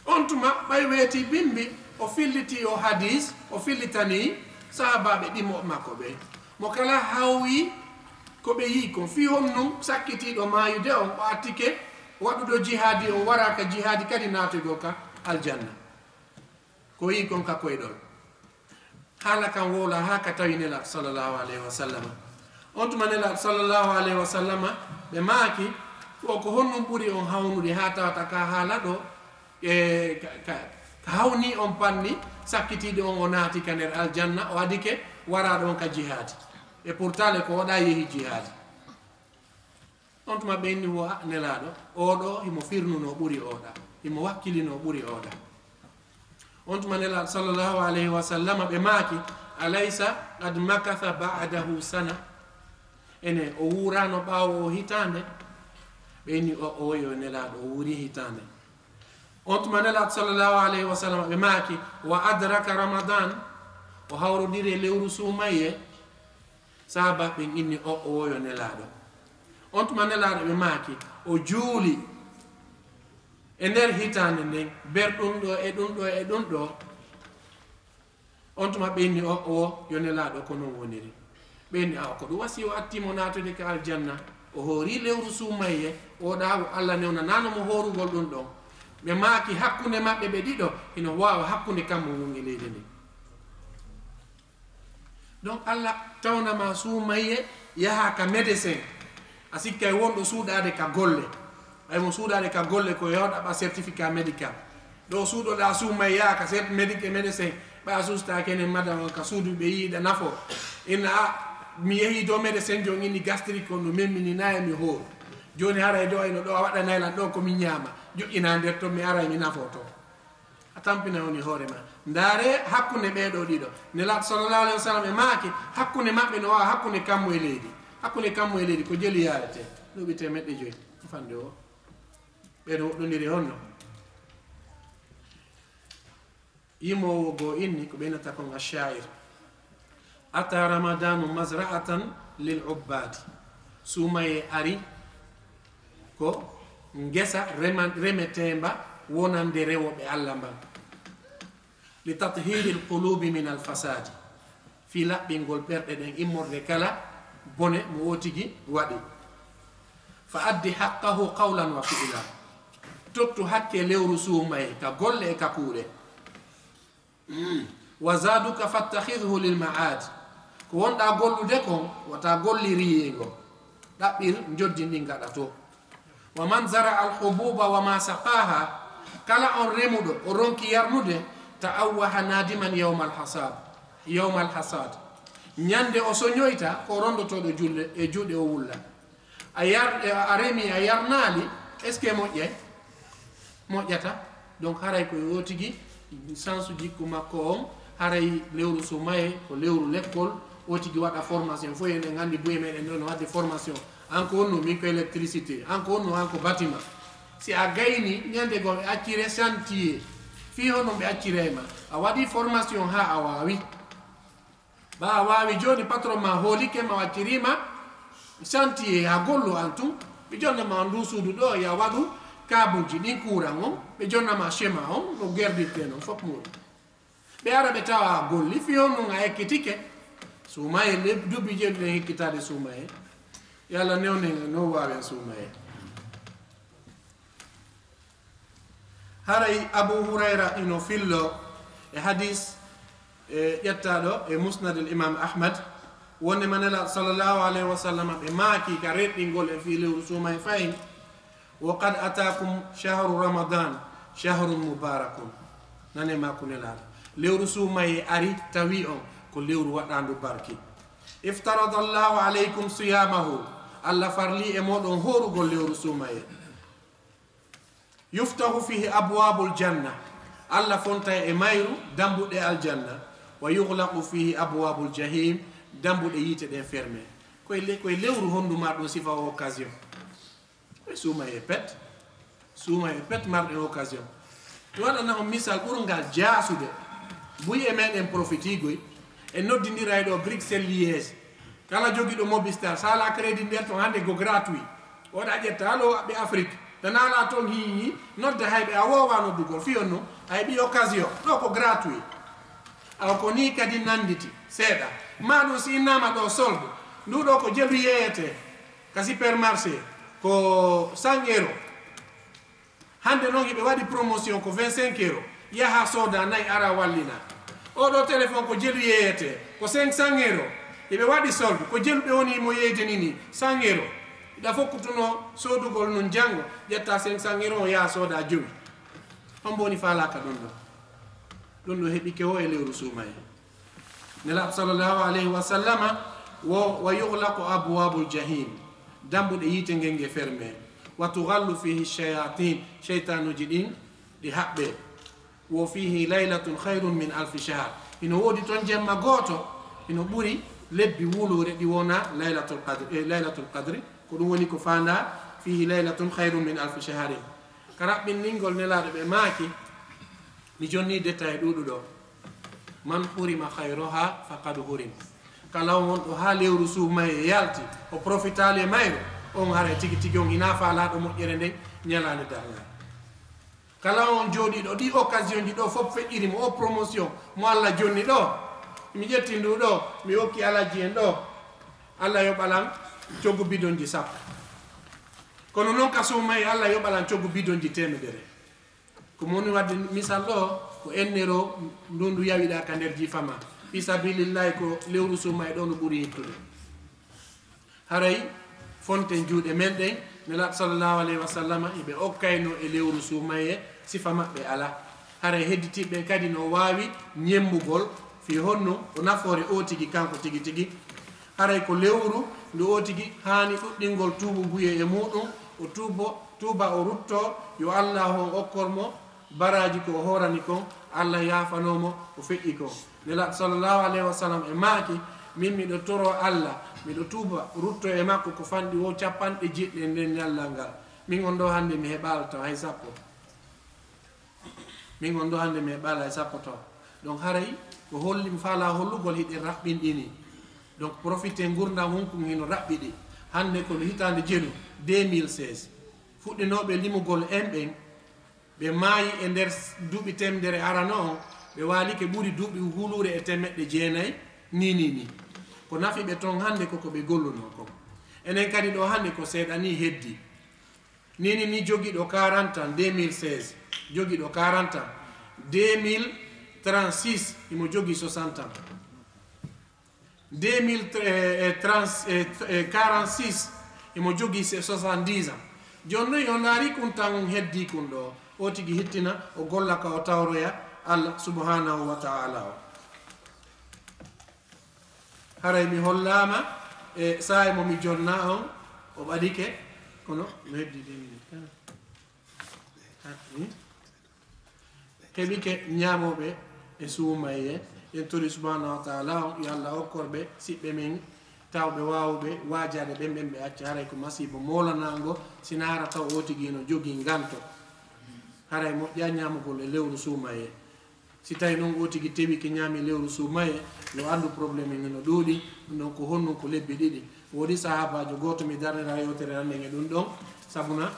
On tuma, ɓay weeti bimbi, o filliti o hadis, o fillitani sahaabaaɓe ɗimmo makko ɓe. Mo kala hawyi ko ɓe yi'i kon. Fii honɗun sakkitiiɗo maayude on, o attike waɗuɗo jihaadi on, waraaka jihaadi kadi naatoygol ka aljanna. Ko yi'i kon ka koyɗol. Haala kan wowla haa ka tawi Nelaaɗo sallallahu alayhi wa sallama. On tuma Nelaaɗo sallallahu alayhi wa sallama, ɓe maaki, ko, ko honɗun ɓuri on hawnude haa tawata ka haala ɗo, e, ka, ka, ka hawni on panni, sakkitiiɗo on o naati ka nder aljanna, o adike waraaɗo on ka jihaadi. E pourtant le ko oɗa yehi jihaadi. On tuma ɓe inni wo, a, Nelaaɗo, oɗo himo firnuno ɓuri oɗa, himo wakkilinoo ɓuri oɗa. On tuma Nelaaɗo sallallahu alayhi wa sallama ɓe maaki, "Alaysa qad makatha ba'dahu sana?" Ene o wuurano ɓaawo o hitaande? Ɓe inni, o, o yo Nelaaɗo, o wuuri hitaande. On tuma Nelaaɗo sallallahu alayhi wa sallama ɓe maaki, "Wa adraka Ramadan?" O hawrodiri e lewru suumayye. Sahaaba ɓen inni, o, o yo Nelaaɗo. On tuma Nelaaɗo ɓe maaki, o juuli e nder hitaande nden, ber ɗun ɗo e ɗun ɗo e ɗun ɗo. On tuma ɓe inni, o, o yo Nelaaɗo, ko non woniri. Ɓe inni, a, ko ɗun wasi o atti mo naatude ka aljanna. O hoori lewru suumayye, o ɗa o Allah newnanaano mo hoorugol ɗun ɗon. Ɓe maaki hakkunde maɓɓe ɓe ɗiɗo, hino waawa hakkunde kammu ngun e leydi ndin. Donc, Allah tawna ma suumayye yaha ka médecin. A sikkay wonɗo suuɗaade ka golle. Ɓay mo suuɗaade ka golle ko yo ɗaɓɓa certificat médical. Ɗo suuɗoɗa suumayye yaha ka cert-, médic-, médecin. Ɓay a suustaaki enen madame on ka suudu ɓe yiida nafo. Inna a, mi yehi dow médecin jon inni gastrique on no memminina e mi hooru. Jooni haray ɗo ayno ɗo a waɗanay lan ɗo ko mi ñaama. Joƴƴina nder ton mi aray mi nafo ton. A tampina woni hoore ma. Ndaare hakkunde ɓee ɗoo ɗiɗo. Nelaaɗo sallallahu alayhi wa sallam e maaki, hakkunde maɓɓe no waawa hakkunde kammu e leydi. Hakkunde kammu e leydi ko jeli yaarete. Duuɓi teemeɗɗe joy. Fande o. Ɓe no woɗɗondiri honno? Yimoowo goo inni ko ɓe innata kon ash-sha'ir. Ata Ramadanu mazra'atan lil ubbaadi. Suumayee ari ko ngesa rema-, remeteemba wonande rewooɓe Allah mban. Li tathiril qulubi min al fasaadi. Fii laɓɓingol ɓerɗe ɗen immorde kala bone mo o tigi waɗi. Fa addi haqqahu qawlan wa fi'lan. Tottu hakke lewru suumayee ka golle e ka kuuɗe. Wa zaduka fattakhidhu lil ma'ad. Ko wonɗa gollude kon, wata golliriyee ngo. Ɗaɓɓir njoddi ndin gaɗa to. Wa man zara'a al hububa wa ma saqaha. Kala on remuɗo, o ronki yarnude, ta'awwaha nadiman yawmal hasad. Yawmal hasad. Ñande o soñoyta ko rondotooɗo julle e juuɗe o wulla. A yar-, a remi, a yarnaali, est-ce que moƴƴay? Moƴƴata. Donc, haray ko o tigi, sensu jikku makko on, haray lewru suumayee, ko lewru lekkol, o tigi waɗa formation. Fof enen anndi buye meɗen ɗo no waɗde formation. An ko honno, min ko électricité. An ko honno, an ko bâtiment. Si a gayni, ñande goo ɓe accire chantier. Fii honno ɓe accirey ma? A waɗi formation haa a waawi. Ɓa a waawi jooni, patron ma hoolike ma, wacciriima chantier, yaa gollu an tun. Ɓe jonna ma ndu suudu ɗo, yaa waɗu kaabuuji ɗin, kuuran on. Ɓe jonna ma schéma on, no gerdirte non, fof muuɗum. Ɓe ara ɓe tawa a golli, fii on non a ekkitike. Suumayee, le-, duuɓi jeeɗiɗi ɗen hekkitaade suumayee. Yo Allah newnen no waawen suumayee. Haray Abu Hurayra ino fillo e hadis, e, ƴettaaɗo e Musnad al Imam Ahmad, wonde ma Nelaaɗo sallallahu alayhi wa sallam ɓe maaki ka reɗɗingol e fii lewru suumayee fahin, "Wa qad ataakum shahru Ramadan, shahrun mubarakun." Nane maaku Nelaaɗo. Lewru suumayee ari tawi on ko lewru waɗaandu barki. "Iftarada Allahu alaykum siyamahu." Allah farli e mooɗon hoorugol lewru suumayee. "Yuftahu fihi abwabul janna." Allah fontay e mayru dambuɗe aljanna. "Wa yughlaqu fihi abwabul jahim." Dambuɗe yiite ɗen ferme. Koye le-, koye lewru honndu marɗon sifa o occasion? Koye suumayee pet. Suumayee pet marɗen occasion. Mi waɗana on misal ɓurngal jaasude. Buy e meɗen profitigoy. En noddindira e ɗo Bruxelles Liège. Kala jogiiɗo Mobistar, so alaa crédit nder ton hannde ko gratuit. Oɗa ƴetta, allo, ɓe Afrique. Tan alaa ton hi, hi, nodda hayɓe, a woowa noddugol. Fiyon no, a heɓi occasion. Ɗo ko gratuit. Awa ko ni kadi nannditi, seeɗa. Ma ɗum si innama ɗo solde. Ndu ɗo ko jelu yeeyete. Ka supermarché, ko cent euros. Hannde noon hiɓe waɗi promotion ko vingt-cinq euros. Yaha sooda nayi ara wallina. Oɗo téléphone ko jelu yeeyete, ko cinq cents euros. Hiɓe waɗi solde, ko jelu ɓe woni mo yeeyde ni ni, cent euros. Hiɗa fokkutuno soodugol nun janngo, ƴetta cinq cents euros o yaha sooda jowi. Hombo woni faalaka ɗum ɗo? Ɗum ɗo heɓike o e lewru suumaye. Nelaaɗo sallallahu alayhi wa sallama wo, "Wa yughlaqu abwabul jahim." Dambuɗe yiite ngen nge ferme. "Wa tughallu fihi shayatin." Sheytaanuji ɗin ɗi haɓɓe. "Wa fihi laylatun khayrun min alfi shahr." Hino woodi ton jemma gooto, hino ɓuri lebbi wuluure ɗi wona laylatul qadri, eh, laylatul qadri. Ko ɗum woni ko faanda, "Fihi laylatun khayrun min alfi shahrin." Ka raɓɓinɗingol Nelaaɗo ɓe maaki, mi jonni détail ɗuuɗuɗo. "Man hurima khayraha faqad hurim." Kala on wonɗo haa lewru suumaye yalti, o profitaali e mayru, on haray tigi tigi on hinaa faalaaɗo moƴƴere nden ñalaande darngal. Kala on jooɗiiɗo ɗi occasion ji ɗo fof feƴƴiri mo, o promotion mo Allah jonni ɗo, mi ƴetti ndu ɗo, mi hokki Alhaji en ɗo, Allah yoɓalan coggu bidonji sappo. Kono noon ka suumaye, Allah yoɓalan coggu bidonji teemedere. Ko mo woni wadde misal ɗo, ko ennero ndu ndu yawiɗa ka nder jiifa ma. Fi sabilillahi, ko lewru suumaye ɗo no ɓuri hittude. Haray fonten juuɗe men ɗen, Nelaaɗo sallallahu alayhi wa sallama, hiɓe okkayno e lewru suumaye, sifa maɓɓe alaa. Haray hedditiiɓe ɓen kadi no waawi ñemmugol fii honno o nafoore o tigi kanko tigi tigi. Haray ko lewru ndu o tigi haani ɗuɗɗingol tuububuye e muuɗum, o tuubo, tuuba o rutto, yo Allaahu on okkor mo baraaji ko o hoorani kon, Allah yaafanoo mo ko feƴƴi kon. Nelaaɗo sallallahu alayhi wa sallam e maaki, min miɗo toroo Allah, miɗo tuuba, rutto e makko ko fanɗi wo capanɗe jeeɗiɗi e nden ñallal ngal. Min on ɗo hannde mi heɓaali taw hay sappo. Min on ɗo hannde mi heɓaali hay sappo taw. Donc haray ko holli mi faalaa hollugol hiɗen raɓɓinɗini. Donc profité ngurndan hunkun hino raɓɓiɗi. Hannde ko no hitaande jelu deux mille seize. Fuɗɗinooɓe limugol en ɓen, ɓe maayi e nder duuɓi teemedere arano on, ɓe waalike ɓuri duuɓi huluure e teemeɗɗe jeenay, ni, ni, ni. Ko nafi ɓe ton hannde ko ko ɓe gollunoo kon. Enen kadi ɗo hannde ko seeɗa ni heddi. Ni, ni, ni jogiiɗo quarante ans, deux mille seize, jogiiɗo quarante ans, deux mille trente-six, himo jogii soixante ans. Deux mille trente, eh, quarante-six, himo jogii se soixante-dix ans. Jooni non, yo naari kun tan heddii kun ɗo. O tigi hittina, o golla ka o tawroya Allah subhanahu wa ta'ala o. Haray mi hollaama e saa'i mo mi jonna on, o ɓadike, kono no heddii deux minutes. Heɓike ñaamooɓe e suumayee, en tori subhanahu wa ta'ala on, yo Allah okkor ɓe siɓɓe men, tawɓe waawuɓe waajaade ɓen, ɓen ɓe acca, haray ko masiibo moolanaango, si naara taw o tigi no jogii nganto. Haray moƴƴaa ñaamugol e lewru suumayee. Si tawi noon o tigi tewike ñaami lewru suumayee, yo anndu problème en no ɗuuɗi, ɗum ɗon ko honɗum ko lebbi ɗiɗi. Woodi sahaabaajo gooto, mi darnira yewtere hannde e ɗum ɗon, sabuna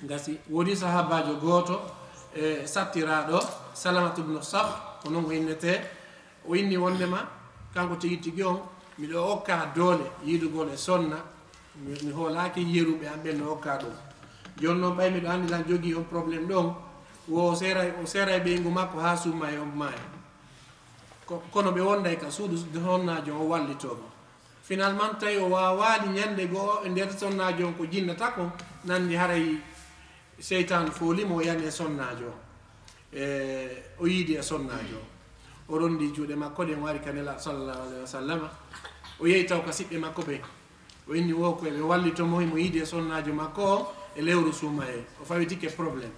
Gasi, woodi sahaabaajo gooto, e, sattiraaɗo, Salamatu bnu Sakh, ko noon o innetee. O inni wonndema, kanko tigi tigi on, miɗo okka doole yiidugol e sonna, mi, mi hoolaaki yeruɓe am ɓen no okka ɗum. Jooni noon, ɓay miɗo anndi lan jogii on problème ɗon, wo o seeray, o seeray ɓeyngu makko haa suumayee on maaya. Ko, kono ɓe wonday ka suudu sonnaajo on wallitoo mo. Finalement, tawi o waawaali ñannde go'o e nder sonnaajo on ko jinnata kon, nanndi haray seytaan fooli mo o yani e sonnaajo on. E, o yiidi e sonnaajo on. O ronndi juuɗe makko ɗen, o ari ka Nelaaɗo sallallahu alayhi wa sallama. O yehi taw ka siɓɓe makko ɓen. O inni wo ko eɓe wallito mo, himo yiidi e sonnaajo makko on e lewru suumayee. O fawitike problème.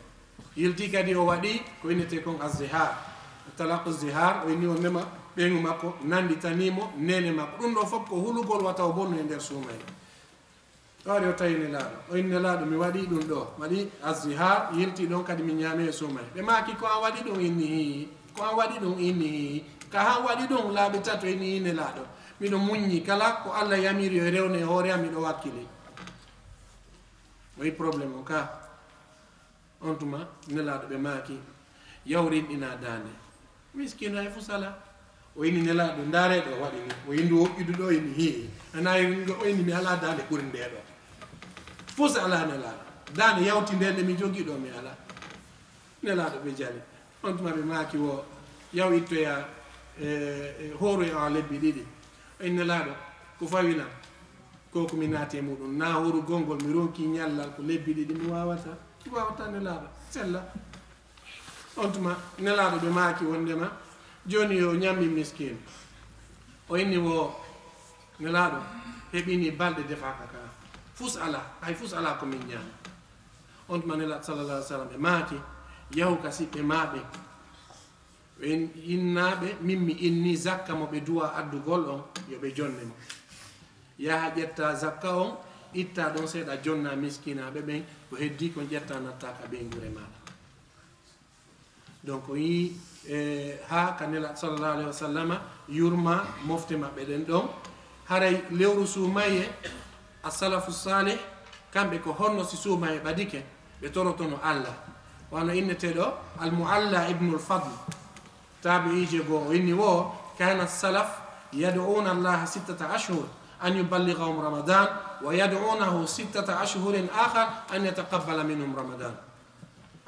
Yilti kadi o waɗi ko innetee kon azzihar. Talaqu zihar, o inni wonndema ɓeyngu makko nannditanii mo neene makko. Ɗum ɗoo fof ko hulugol wata o bonnu e nder suumayee. Kawri o tawi Nelaaɗo, o inni: "Nelaaɗo, mi waɗi ɗum ɗo, waɗi azzihaar, yilti ɗon kadi mi ñaami e suumay." Ɓe maaki: "Ko an waɗi ɗum?" Inni: "Hii." "Ko an waɗi ɗum?" Inni: "Hii." "Ka an waɗi ɗum laabi tato?" Inni: "Hii, Nelaaɗo. Miɗo muññi kala ko Allah yamiri yo rewne e hoore am, miɗo wakkili." O yi problème o ka. On tuma Nelaaɗo ɓe maaki: "Yaw rinɗina daande." Miskiino hay fus alaa. O inni Nelaaɗo: "Ndaare ɗo waɗi ni." O inni woɗɗudu ɗo, inni: "Hii." Ana o inni mi alaa daande ɓuri nde ɗo. Fus alaa Nelaaɗo. Daande yawti nde nde mi jogii ɗo mi alaa. Nelaaɗo ɓe jali. On tuma ɓe maaki wo: "Yaw ittoya, e, e, hooru e o lebbi ɗiɗi." O inni Nelaaɗo: "Ko fawina?" "Ko ko mi naati e muɗum, na horu gongol mi ronki ñallal ko lebbi ɗiɗi mi waawata." "Mi waawata Nelaaɗo, sella." On tuma Nelaaɗo ɓe maaki wondema jooni yo ñammi miskin. O inni wo Nelaaɗo: "Heɓini balɗe defaaka ka. Fus alaa, hay fus alaa ko min ñaami." On tuma Nelaaɗo sallallahu alaihi wasallam ɓe maaki: "Yahu ka siɓɓe maa ɓe." Ɓen innaaɓe, min mi inni zakka mo ɓe duwa addugol on, yo ɓe jonne mo. Yaha ƴetta zakka on, itta ɗon seeɗa jonna miskinaaɓe ɓen, ko heddi kon ƴetta natta ka ɓeynguure maaɗa. Donc, o yi, e, haa ka Nelaaɗo sallallahu alaihi wasallama yurma mofte maɓɓe ɗen ɗon. Haray lewru suumaye, as-salafu salih, kamɓe ko honno si suumaye ɓadike, ɓe torotono Allah. Wano inneteeɗo Al-Mu'alla ibnul Fadl, taabi'iije goo, o inni wo: "Kana salaf yad'una Allah sittata ashhur an yuballighahum Ramadan, wa yad'unahu sittata ashhurin akhar an yataqabbala minhum Ramadan."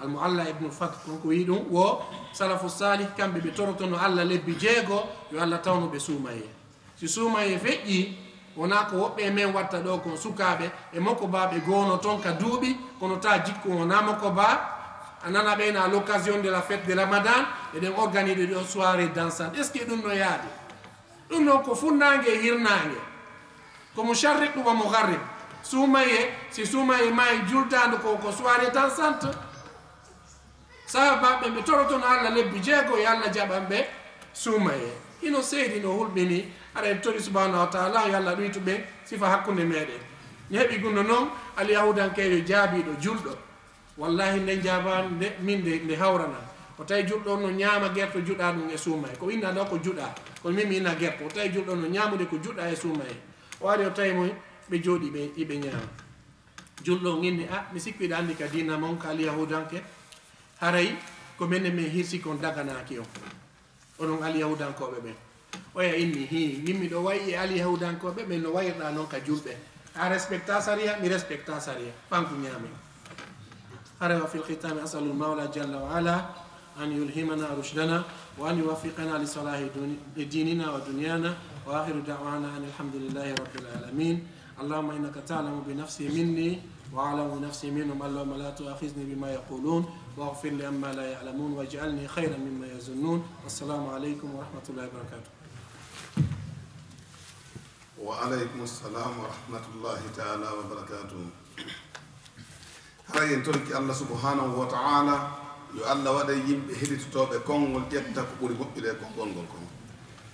Al-Mu'alla ibnu Fadl, kanko wi'i ɗum wo salafu salih, kamɓe ɓe torotono Allah lebbi jeego, yo Allah tawnu ɓe suumaye. Si suumaye feƴƴi, wonaa ko woɓɓe e men watta ɗo kon, sukaaɓe e mokobaaɓe goono ton ka duuɓi, kono ta jikku wonaa mokobaa, a nana ɓe na à l'occasion de la fête de Ramadan, eɗen organiser ɗo soirée dansante. Est-ce que ɗum no yaadi? Ɗum noon ko funnaange e hirnaange, ko musharriq wa mugharrib. Suumaye, si suumaye maayi juldaandu ko, ko soirée dansante. Sahaabaaɓe ɓe torotono Allah lebbi jeego, yo Allah jaɓan ɓe suumaye. Hino seedi no hulɓini, aɗa en tori subhanahu wa ta'ala, yo Allah ɗuytu ɓe sifa hakkunde meɗen. Mi heɓi gunno noon, alyahuudankeejo jaabiiɗo julɗo. Wallahi, nde jaabaa nde, min nde, nde hawrana. O tawi julɗo on no ñaama gerto juɗa ɗum e suumaye. Ko inna ɗo ko juɗa, kono min mi inna gerto. O tawi julɗo on no ñaamude ko juɗa e suumaye. O ari o tawi mo ɓe jooɗi ɓe, iɓe ñaama. Julɗo on inni: "Ah, mi sikku iɗa anndi ka diina mon, ka alyahuudanke. Haray ko menen men hirsi kon daganaaki on." Onon alyahuudankooɓe ɓen. Oya inni: "Hii, min miɗo wayi e alyahuudankooɓe ɓen no wayirɗa non ka julɓe. A respecta sariya, mi respecta sariya. Ɓanku ñaamen." Hara wa fil khitami asalul mawla jalla wa ala an yulhimana rushdana wa an yuwaffiqana li salahi duni-, dinina wa dunyana. Wa akhiru da'wana an alhamdulillahi rabbil alamin. اللهم إنك تعلم بنفسي مني وأعلم بنفسي منهم. اللهم لا تؤاخذني بما يقولون واغفر لي عما لا يعلمون واجعلني خيرا مما يظنون. والسلام عليكم ورحمة الله وبركاته. Wa aleykum salam wa rahmatullahi taala wa barakatuh. Haray en toriki Allah subhanahu wa ta'ala, yo Allah waɗe yimɓe heɗitotooɓe konngol, ƴetta ko ɓuri moƴƴude e konngol ngol kon.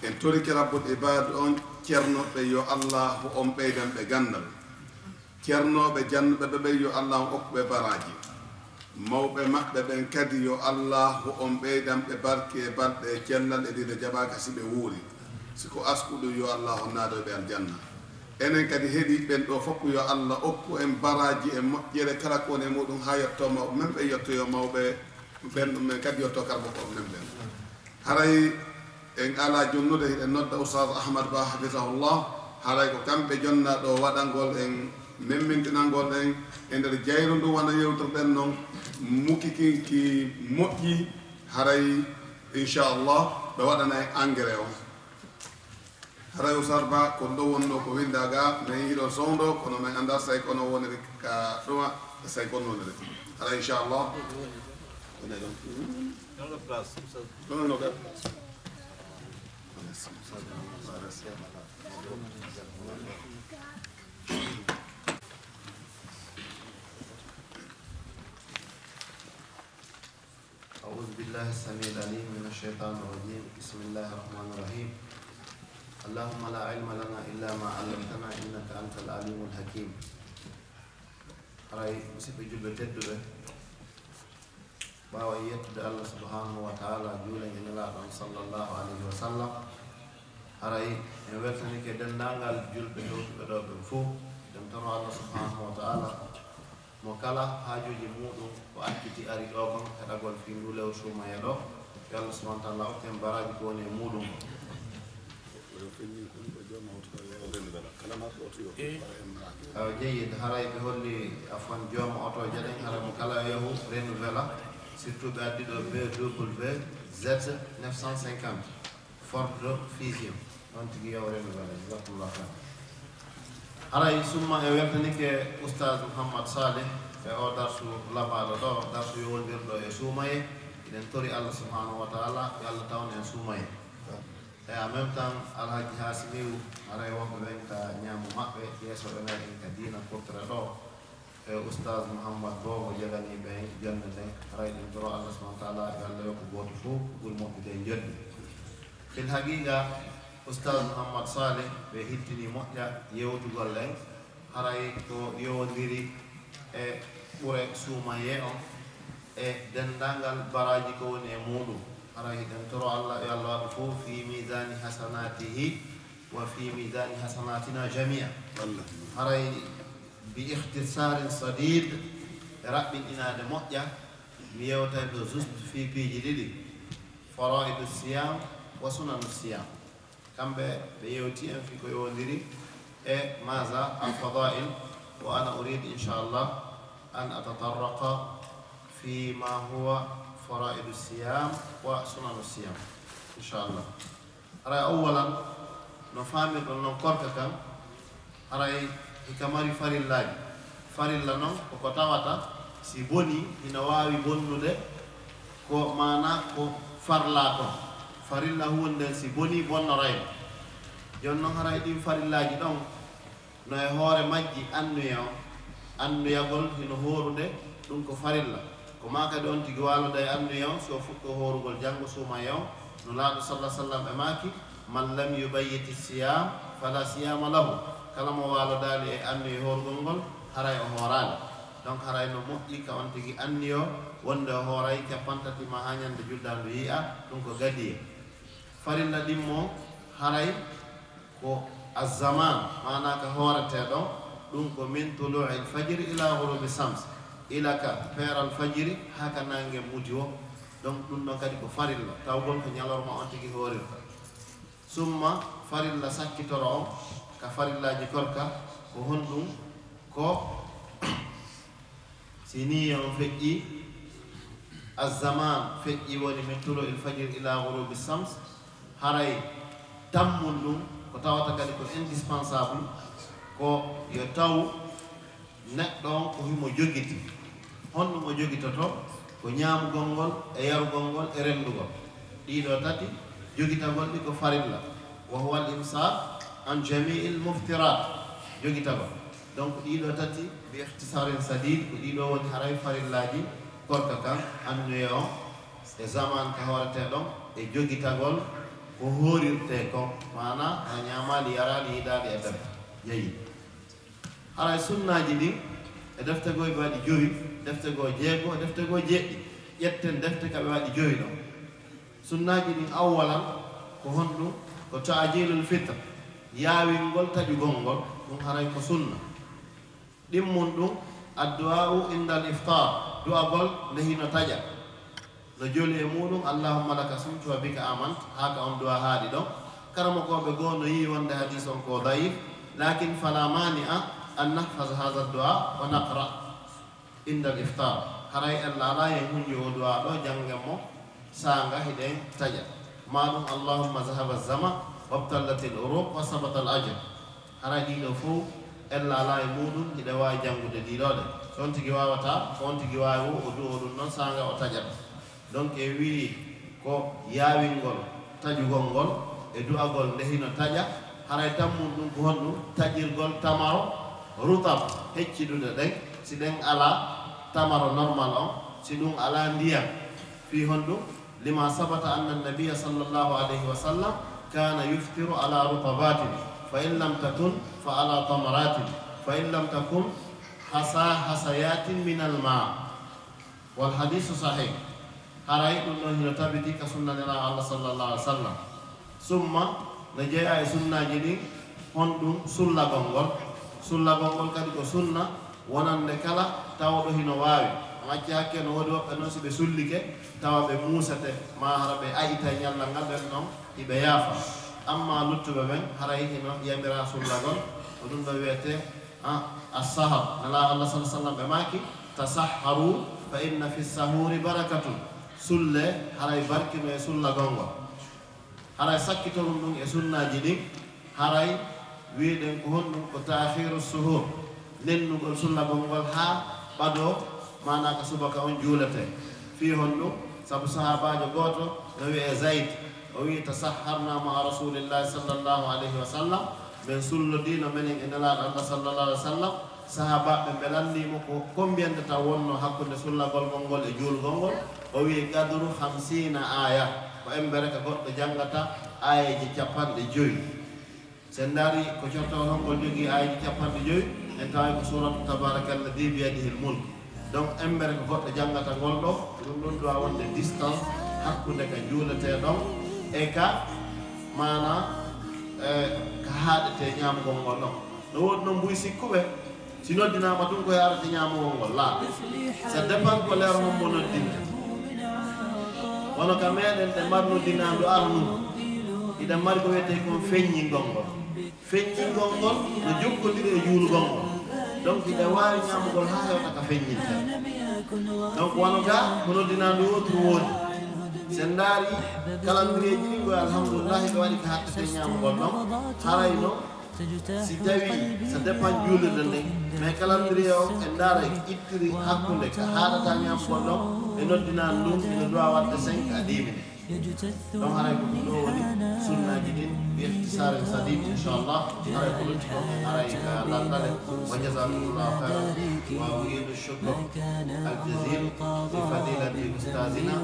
En toriki Rabbul Ibaad on, ceernooɓe, yo Allah on ɓeydan ɓe ganndal. Ceernooɓe, jannooɓe ɓe ɓen, yo Allah on okku ɓe baraaji. Mawɓe maɓɓe ɓen kadi, yo Allah on ɓeydan ɓe barke e balɗe e cellal e diina jaɓaaka si ɓe wuuri. Si ko askuɗum, yo Allah on naado ɓe aljanna. Enen kadi heɗiiɓe ɓen ɗo fof, yo Allah okku en baraaji e moƴƴere kala ko woni e muɗum, haa yetto mawɓe men ɓen, yettoyo mawɓe ɓen, ɗum men kadi yetto karbo ko men ɓen. Haray en alaa jonnude, hiɗen nodda Oustaz Ahmad Ba, hafisahullah. Haray ko kamɓe jonnaa ɗo waɗangol en, memmintinangol en e nder jayru ndu, wano yewtirɗen non, mukikinki moƴƴi. Haray, inchallah, ɓe waɗana en engrais on. Haray Oustaz Ba, ko ɗo wonno ko winndaa ga, men yiɗo sowndo, kono men anndaa si tawi ko no woniri ka ɗuma, si tawi ko no woniri. Haray inchallah. Ɗum no ka? أعوذ بالله السميع العليم من الشيطان الرجيم. بسم الله الرحمن الرحيم. اللهم لا علم لنا إلا ما علمتنا إنك أنت العليم الحكيم. Haray, musidɓe julɓe tedduɓe, ɓaawo en yettude Allah subhanahu wa ta'ala, juulen e Nelaaɗo on sallallahu alayhi wa sallam, haray en weltanike denndaangal julɓe hewtuɓe ɗo ɓen fow. Eɗen toro Allah subhanahu wa ta'ala, mo kala haajuuji muuɗum ko acciti ari ɗo kon heɗagol fii nduu lewru suumayee ɗo, yo Allah subhanahu wa ta'ala okku en baraaji ko woni e muuɗum kon. Awa jeyyid, haray ɓe holli, afwan, jooma otooje ɗen, haray mo kala yo yahu renouvela, surtout ɓe addi ɗo B W Z neuf cent cinquante, Ford Fusion, on tigi yahu renouvela, jazakumullahu khairan. Haray summa e weltanike Oustaz Mouhammad Saleh e o darsu labaaɗo ɗo, darsu yowondirɗo e suumayee, eɗen tori Allah subhanahu wa ta'ala, yo Allah tawnu en suumayee. E en même temps, Alhaji Hasimiu, haray wonɓe ɓen ka ñaamu maɓɓe, yeeso ɓe ngaɗi en ka diina kurtere ɗo. E Oustaz Mouhammad Bobo jaganii ɓe jonde nden, haray ɗum toro Allah subhanahu wa ta'ala, yo Allah yokku gooto fow ko ɓuri moƴƴude e joddi. Fil haqiqa, Oustaz Mouhammad Saleh, ɓe hittini moƴƴa yewtugol en, haray ko yowondiri e ɓure suumayee on e denndaangal baraaji ko woni e muuɗum. Haray hiɗen toro Allah, yo Allah waɗu fow fi mizani hasanatihi wa fi mizani hasanatina jamia. Wallah. Haray bi ikhtisarin sadid, e raɓɓinɗinaade moƴƴa, mi yewtay ɗo juste fii piiji ɗiɗi, faraidu siyam wa sunanu siyam. Kamɓe ɓe yewti en fii ko yowondiri e maza al fadail, wa ana urid inchallah an atatarraqa fi ma huwa faraidu siyam wa sunanu siyam inchallah. Haray awwalan, no faamirɗon non korka kan, haray hika mari farillaaji. Farilla non ko ko tawata si bonii hino waawi bonnude, ko maana ko farlaa kon. Farilla huunde nden si bonii bonnoray. Jooni non haray ɗin farillaaji ɗon no e hoore majji annuye on. Annuyagol hino hoorude, ɗum ko farilla. Ko maa kadi on tigi waaloda e annuye on, si o fuɗɗo hoorugol janngo suumayee on, Nulaaɗo sallallahu alaihi wasallam e maaki, "Man lam yubayyiti siyam, fala siyama lahu." Kala mo waalodaali e annuye hoorugol ngol, haray o hooraali. Donc haray no moƴƴi ka on tigi anniyo wonde o hooray cappanɗe tati ma haa ñande juldandu yi'a, ɗum ko gadiye. Farilla ɗimmo haray ko azzaman, maana ka hooretee ɗon, ɗum ko min tulu'il fajri ila ghurubi shams, ila ka peeral fajiri haa ka naange muti wo. Donc ɗum ɗon kadi ko farilla, tawgol ko ñalorma on tigi hoorirta. Summa farilla sakkitoro on ka farillaaji korka, ko honɗum? Ko si niiya on feƴƴi, azzaman feƴƴi, woni min tulu'il fajri ila ghurubi shams, haray tammun ɗum, ko tawata kadi ko indispensable, ko yo taw neɗɗo on ko himo jogiti. Honɗum o jogitoto? Ko ñaamugol ngol e yarugol ngol e renndugol. Ɗii ɗoo tati, jogitagol ɗi ko farilla. Wa huwa al imsak an jami'il muftirat. Jogitagol. Donc ɗii ɗoo tati, bi ikhtisarin sadid, ko ɗii ɗoo woni haray farillaaji korka kan, annuye on, e zaman ka hooretee ɗon, e jogitagol ko hoorirtee kon, maana a ñaamaali, yaraali, yiidaali e debbo. Jeyi. Haray sunnaaji ɗin, e defte goo ɓe waɗi jowi, defte goo jeego, e defte goo jeeɗiɗi. Ƴetten defte ka ɓe waɗi jowi ɗon. Sunnaaji ɗin awwalan ko honɗum? Ko ta'jilul fitr, yaawingol taƴugol ngol, ɗum haray ko sunna. Ɗimmun ɗum, addu'a'u indal iftar, du'agol nde hino taƴa. No joli e muuɗum, "Allahumma laka sumtu wa bika amant," haa ka on du'a haaɗi ɗon. Karamokooɓe goo no yi'i wonde hadiis on ko da'if, lakin fala mani'a an nahfaza hadha du'a wa naqra indal iftar. Haray ella alaa en hunju o du'a ɗo, janngen mo saanga hiɗen taƴa. Maa ɗum, "Allahumma zahaba zama, wabtallatil uruq, wa sabatal ajr." Haray ɗii ɗoo fow, ella alaa e muuɗum, hiɗa waawi janngude ɗii ɗoo ɗe. So on tigi waawataa, ko on tigi waawi wo, o du'oo ɗum ɗon saanga o taƴata. Donc e wi'i ko yaawingol taƴugol ngol e du'agol nde hino taƴa, haray tammun ɗum ko honɗum? Taƴirgol tamaro rutab, hecciɗuɗe ɗen, si ɗen alaa tamaro normal on, si ɗum alaa ndiyam. Fii honɗum? Lima sabata anna nabiyya sallallahu alayhi wa sallam kana yuftiru ala rutabatin, fa in lam takun fa ala tamaratin, fa in lam takun hasa hasayatin minal ma. Wal hadisu sahih. Haray ɗum ɗon hino tabiti ka sunna Nelaaɗo Allah sallallahu alaihi wasallam. Summa no jeyaa e sunnaaji ɗin honɗum sullagol ngol. Sullagol ngol kadi ko sunna wonande kala tawɗo hino waawi. Macce hakke no woodi woɓɓe noon si ɓe sullike tawa ɓe muusete maa hara ɓe ayitay ñallal ngal, ɓen ɗon hiɓe yaafa. Amma luttuɓe ɓen haray hino yamiraa sullagol. Ko ɗum ɗo wiyetee, ah, as-sahar. Nelaaɗo Allah sallallahu alaihi wasallam ɓe maaki, tasahharu fa inna fi sahuri barakatun. Sulle, haray barki no e sullagol ngol. Haray sakkitorum ɗum e sunnaaji ɗin, haray wi'eɗen ko honɗum? Ko ta'khiru suhur, nennugol sullagol ngol haa ɓadoo, maanaa ka subaka on juuletee. Fii honɗum? Sabu sahaabaajo gooto no wi'ee Zayd, o wi'i, tasahharna ma'a Rasulillahi sallallahu alayhi wa sallam, men sullodiino menen e Nelaaɗo Allah sallallahu alayhi wa sallam. Sahaabaaɓe ɓe lanndii mo ko, ko mbiyande taw wonnoo hakkunde sullagol ngol ngol e juulgol ngol? O wi'i, qadru khamsina aya, ko embere ka goɗɗo janngata aayeeje capanɗe joyi. Sen ndaari ko cortawol hon ngol jogii aayeeje capanɗe joyi, en taway ko suuratu Tabaarakalladhi biyadihil mulk. Donc, embere ko goɗɗo janngata ngol ɗo, ɗum ɗon ɗo wonde distance hakkunde ka juuletee ɗon e ka maana, e ka haaɗetee ñaamugol ngol ɗon. No woodi noon buy sikkuɓe, si noddinaama tun ko yaarata ñaamugol ngol, laa. Ça dépend ko leer mum mo noddinte. Wano ka meɗen ɗe mari noddinaandu aranu, iɗa mari ko wiyetee kon feññingol ngol. Feññingol ngol no jokkondiri e juulgol ngol. Donc, iɗa waawi ñaamugol haa hewta ka feññinte. Donc, wano ga ko noddinaandu wootu woodi. Sen ndaari kalandireeji ɗin ko alhamdulillahi ɓe waɗi ka hattete ñaamugol ɗon. Harayno si tawi ça dépend juulirde nden, mais calendrier o en ndaara ittiri hakkunde ka haɗata ñaamugol ɗon e noddinaandu ndun, ina duwa waɗde cinq à dix minutes. Donc haray ko ɗum ɗo woni sunnaaji ɗin bi ikhtisarin sadid, inchallah. Haray ko lutti ko en aray ka lallale. Wa jazakumullahu khairan. Wa uridu shukr al jazil li fadilati ustazina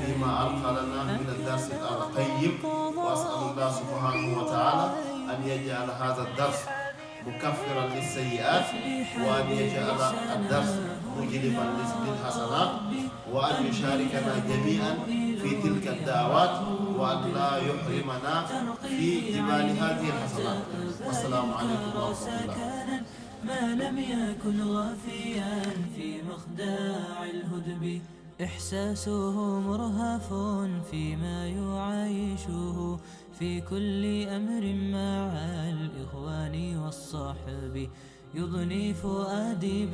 fima alqa lana min ad-dars al qayyim. Wa as'alullah subhanahu wa ta'ala an yaj'al hadha ad-dars مكفرا للسيئات، وأن يجعل الدرس مجلبا للحسنات، وأن يشاركنا جميعا في تلك الدعوات، وأن لا يحرمنا في جبال هذه الحسنات. والسلام عليكم ورحمة الله. ما لم يكن غافيا في مخداع الهدب، إحساسه مرهف فيما يعايشه، في كل أمر مع الإخوان والصحب، يضني فؤادي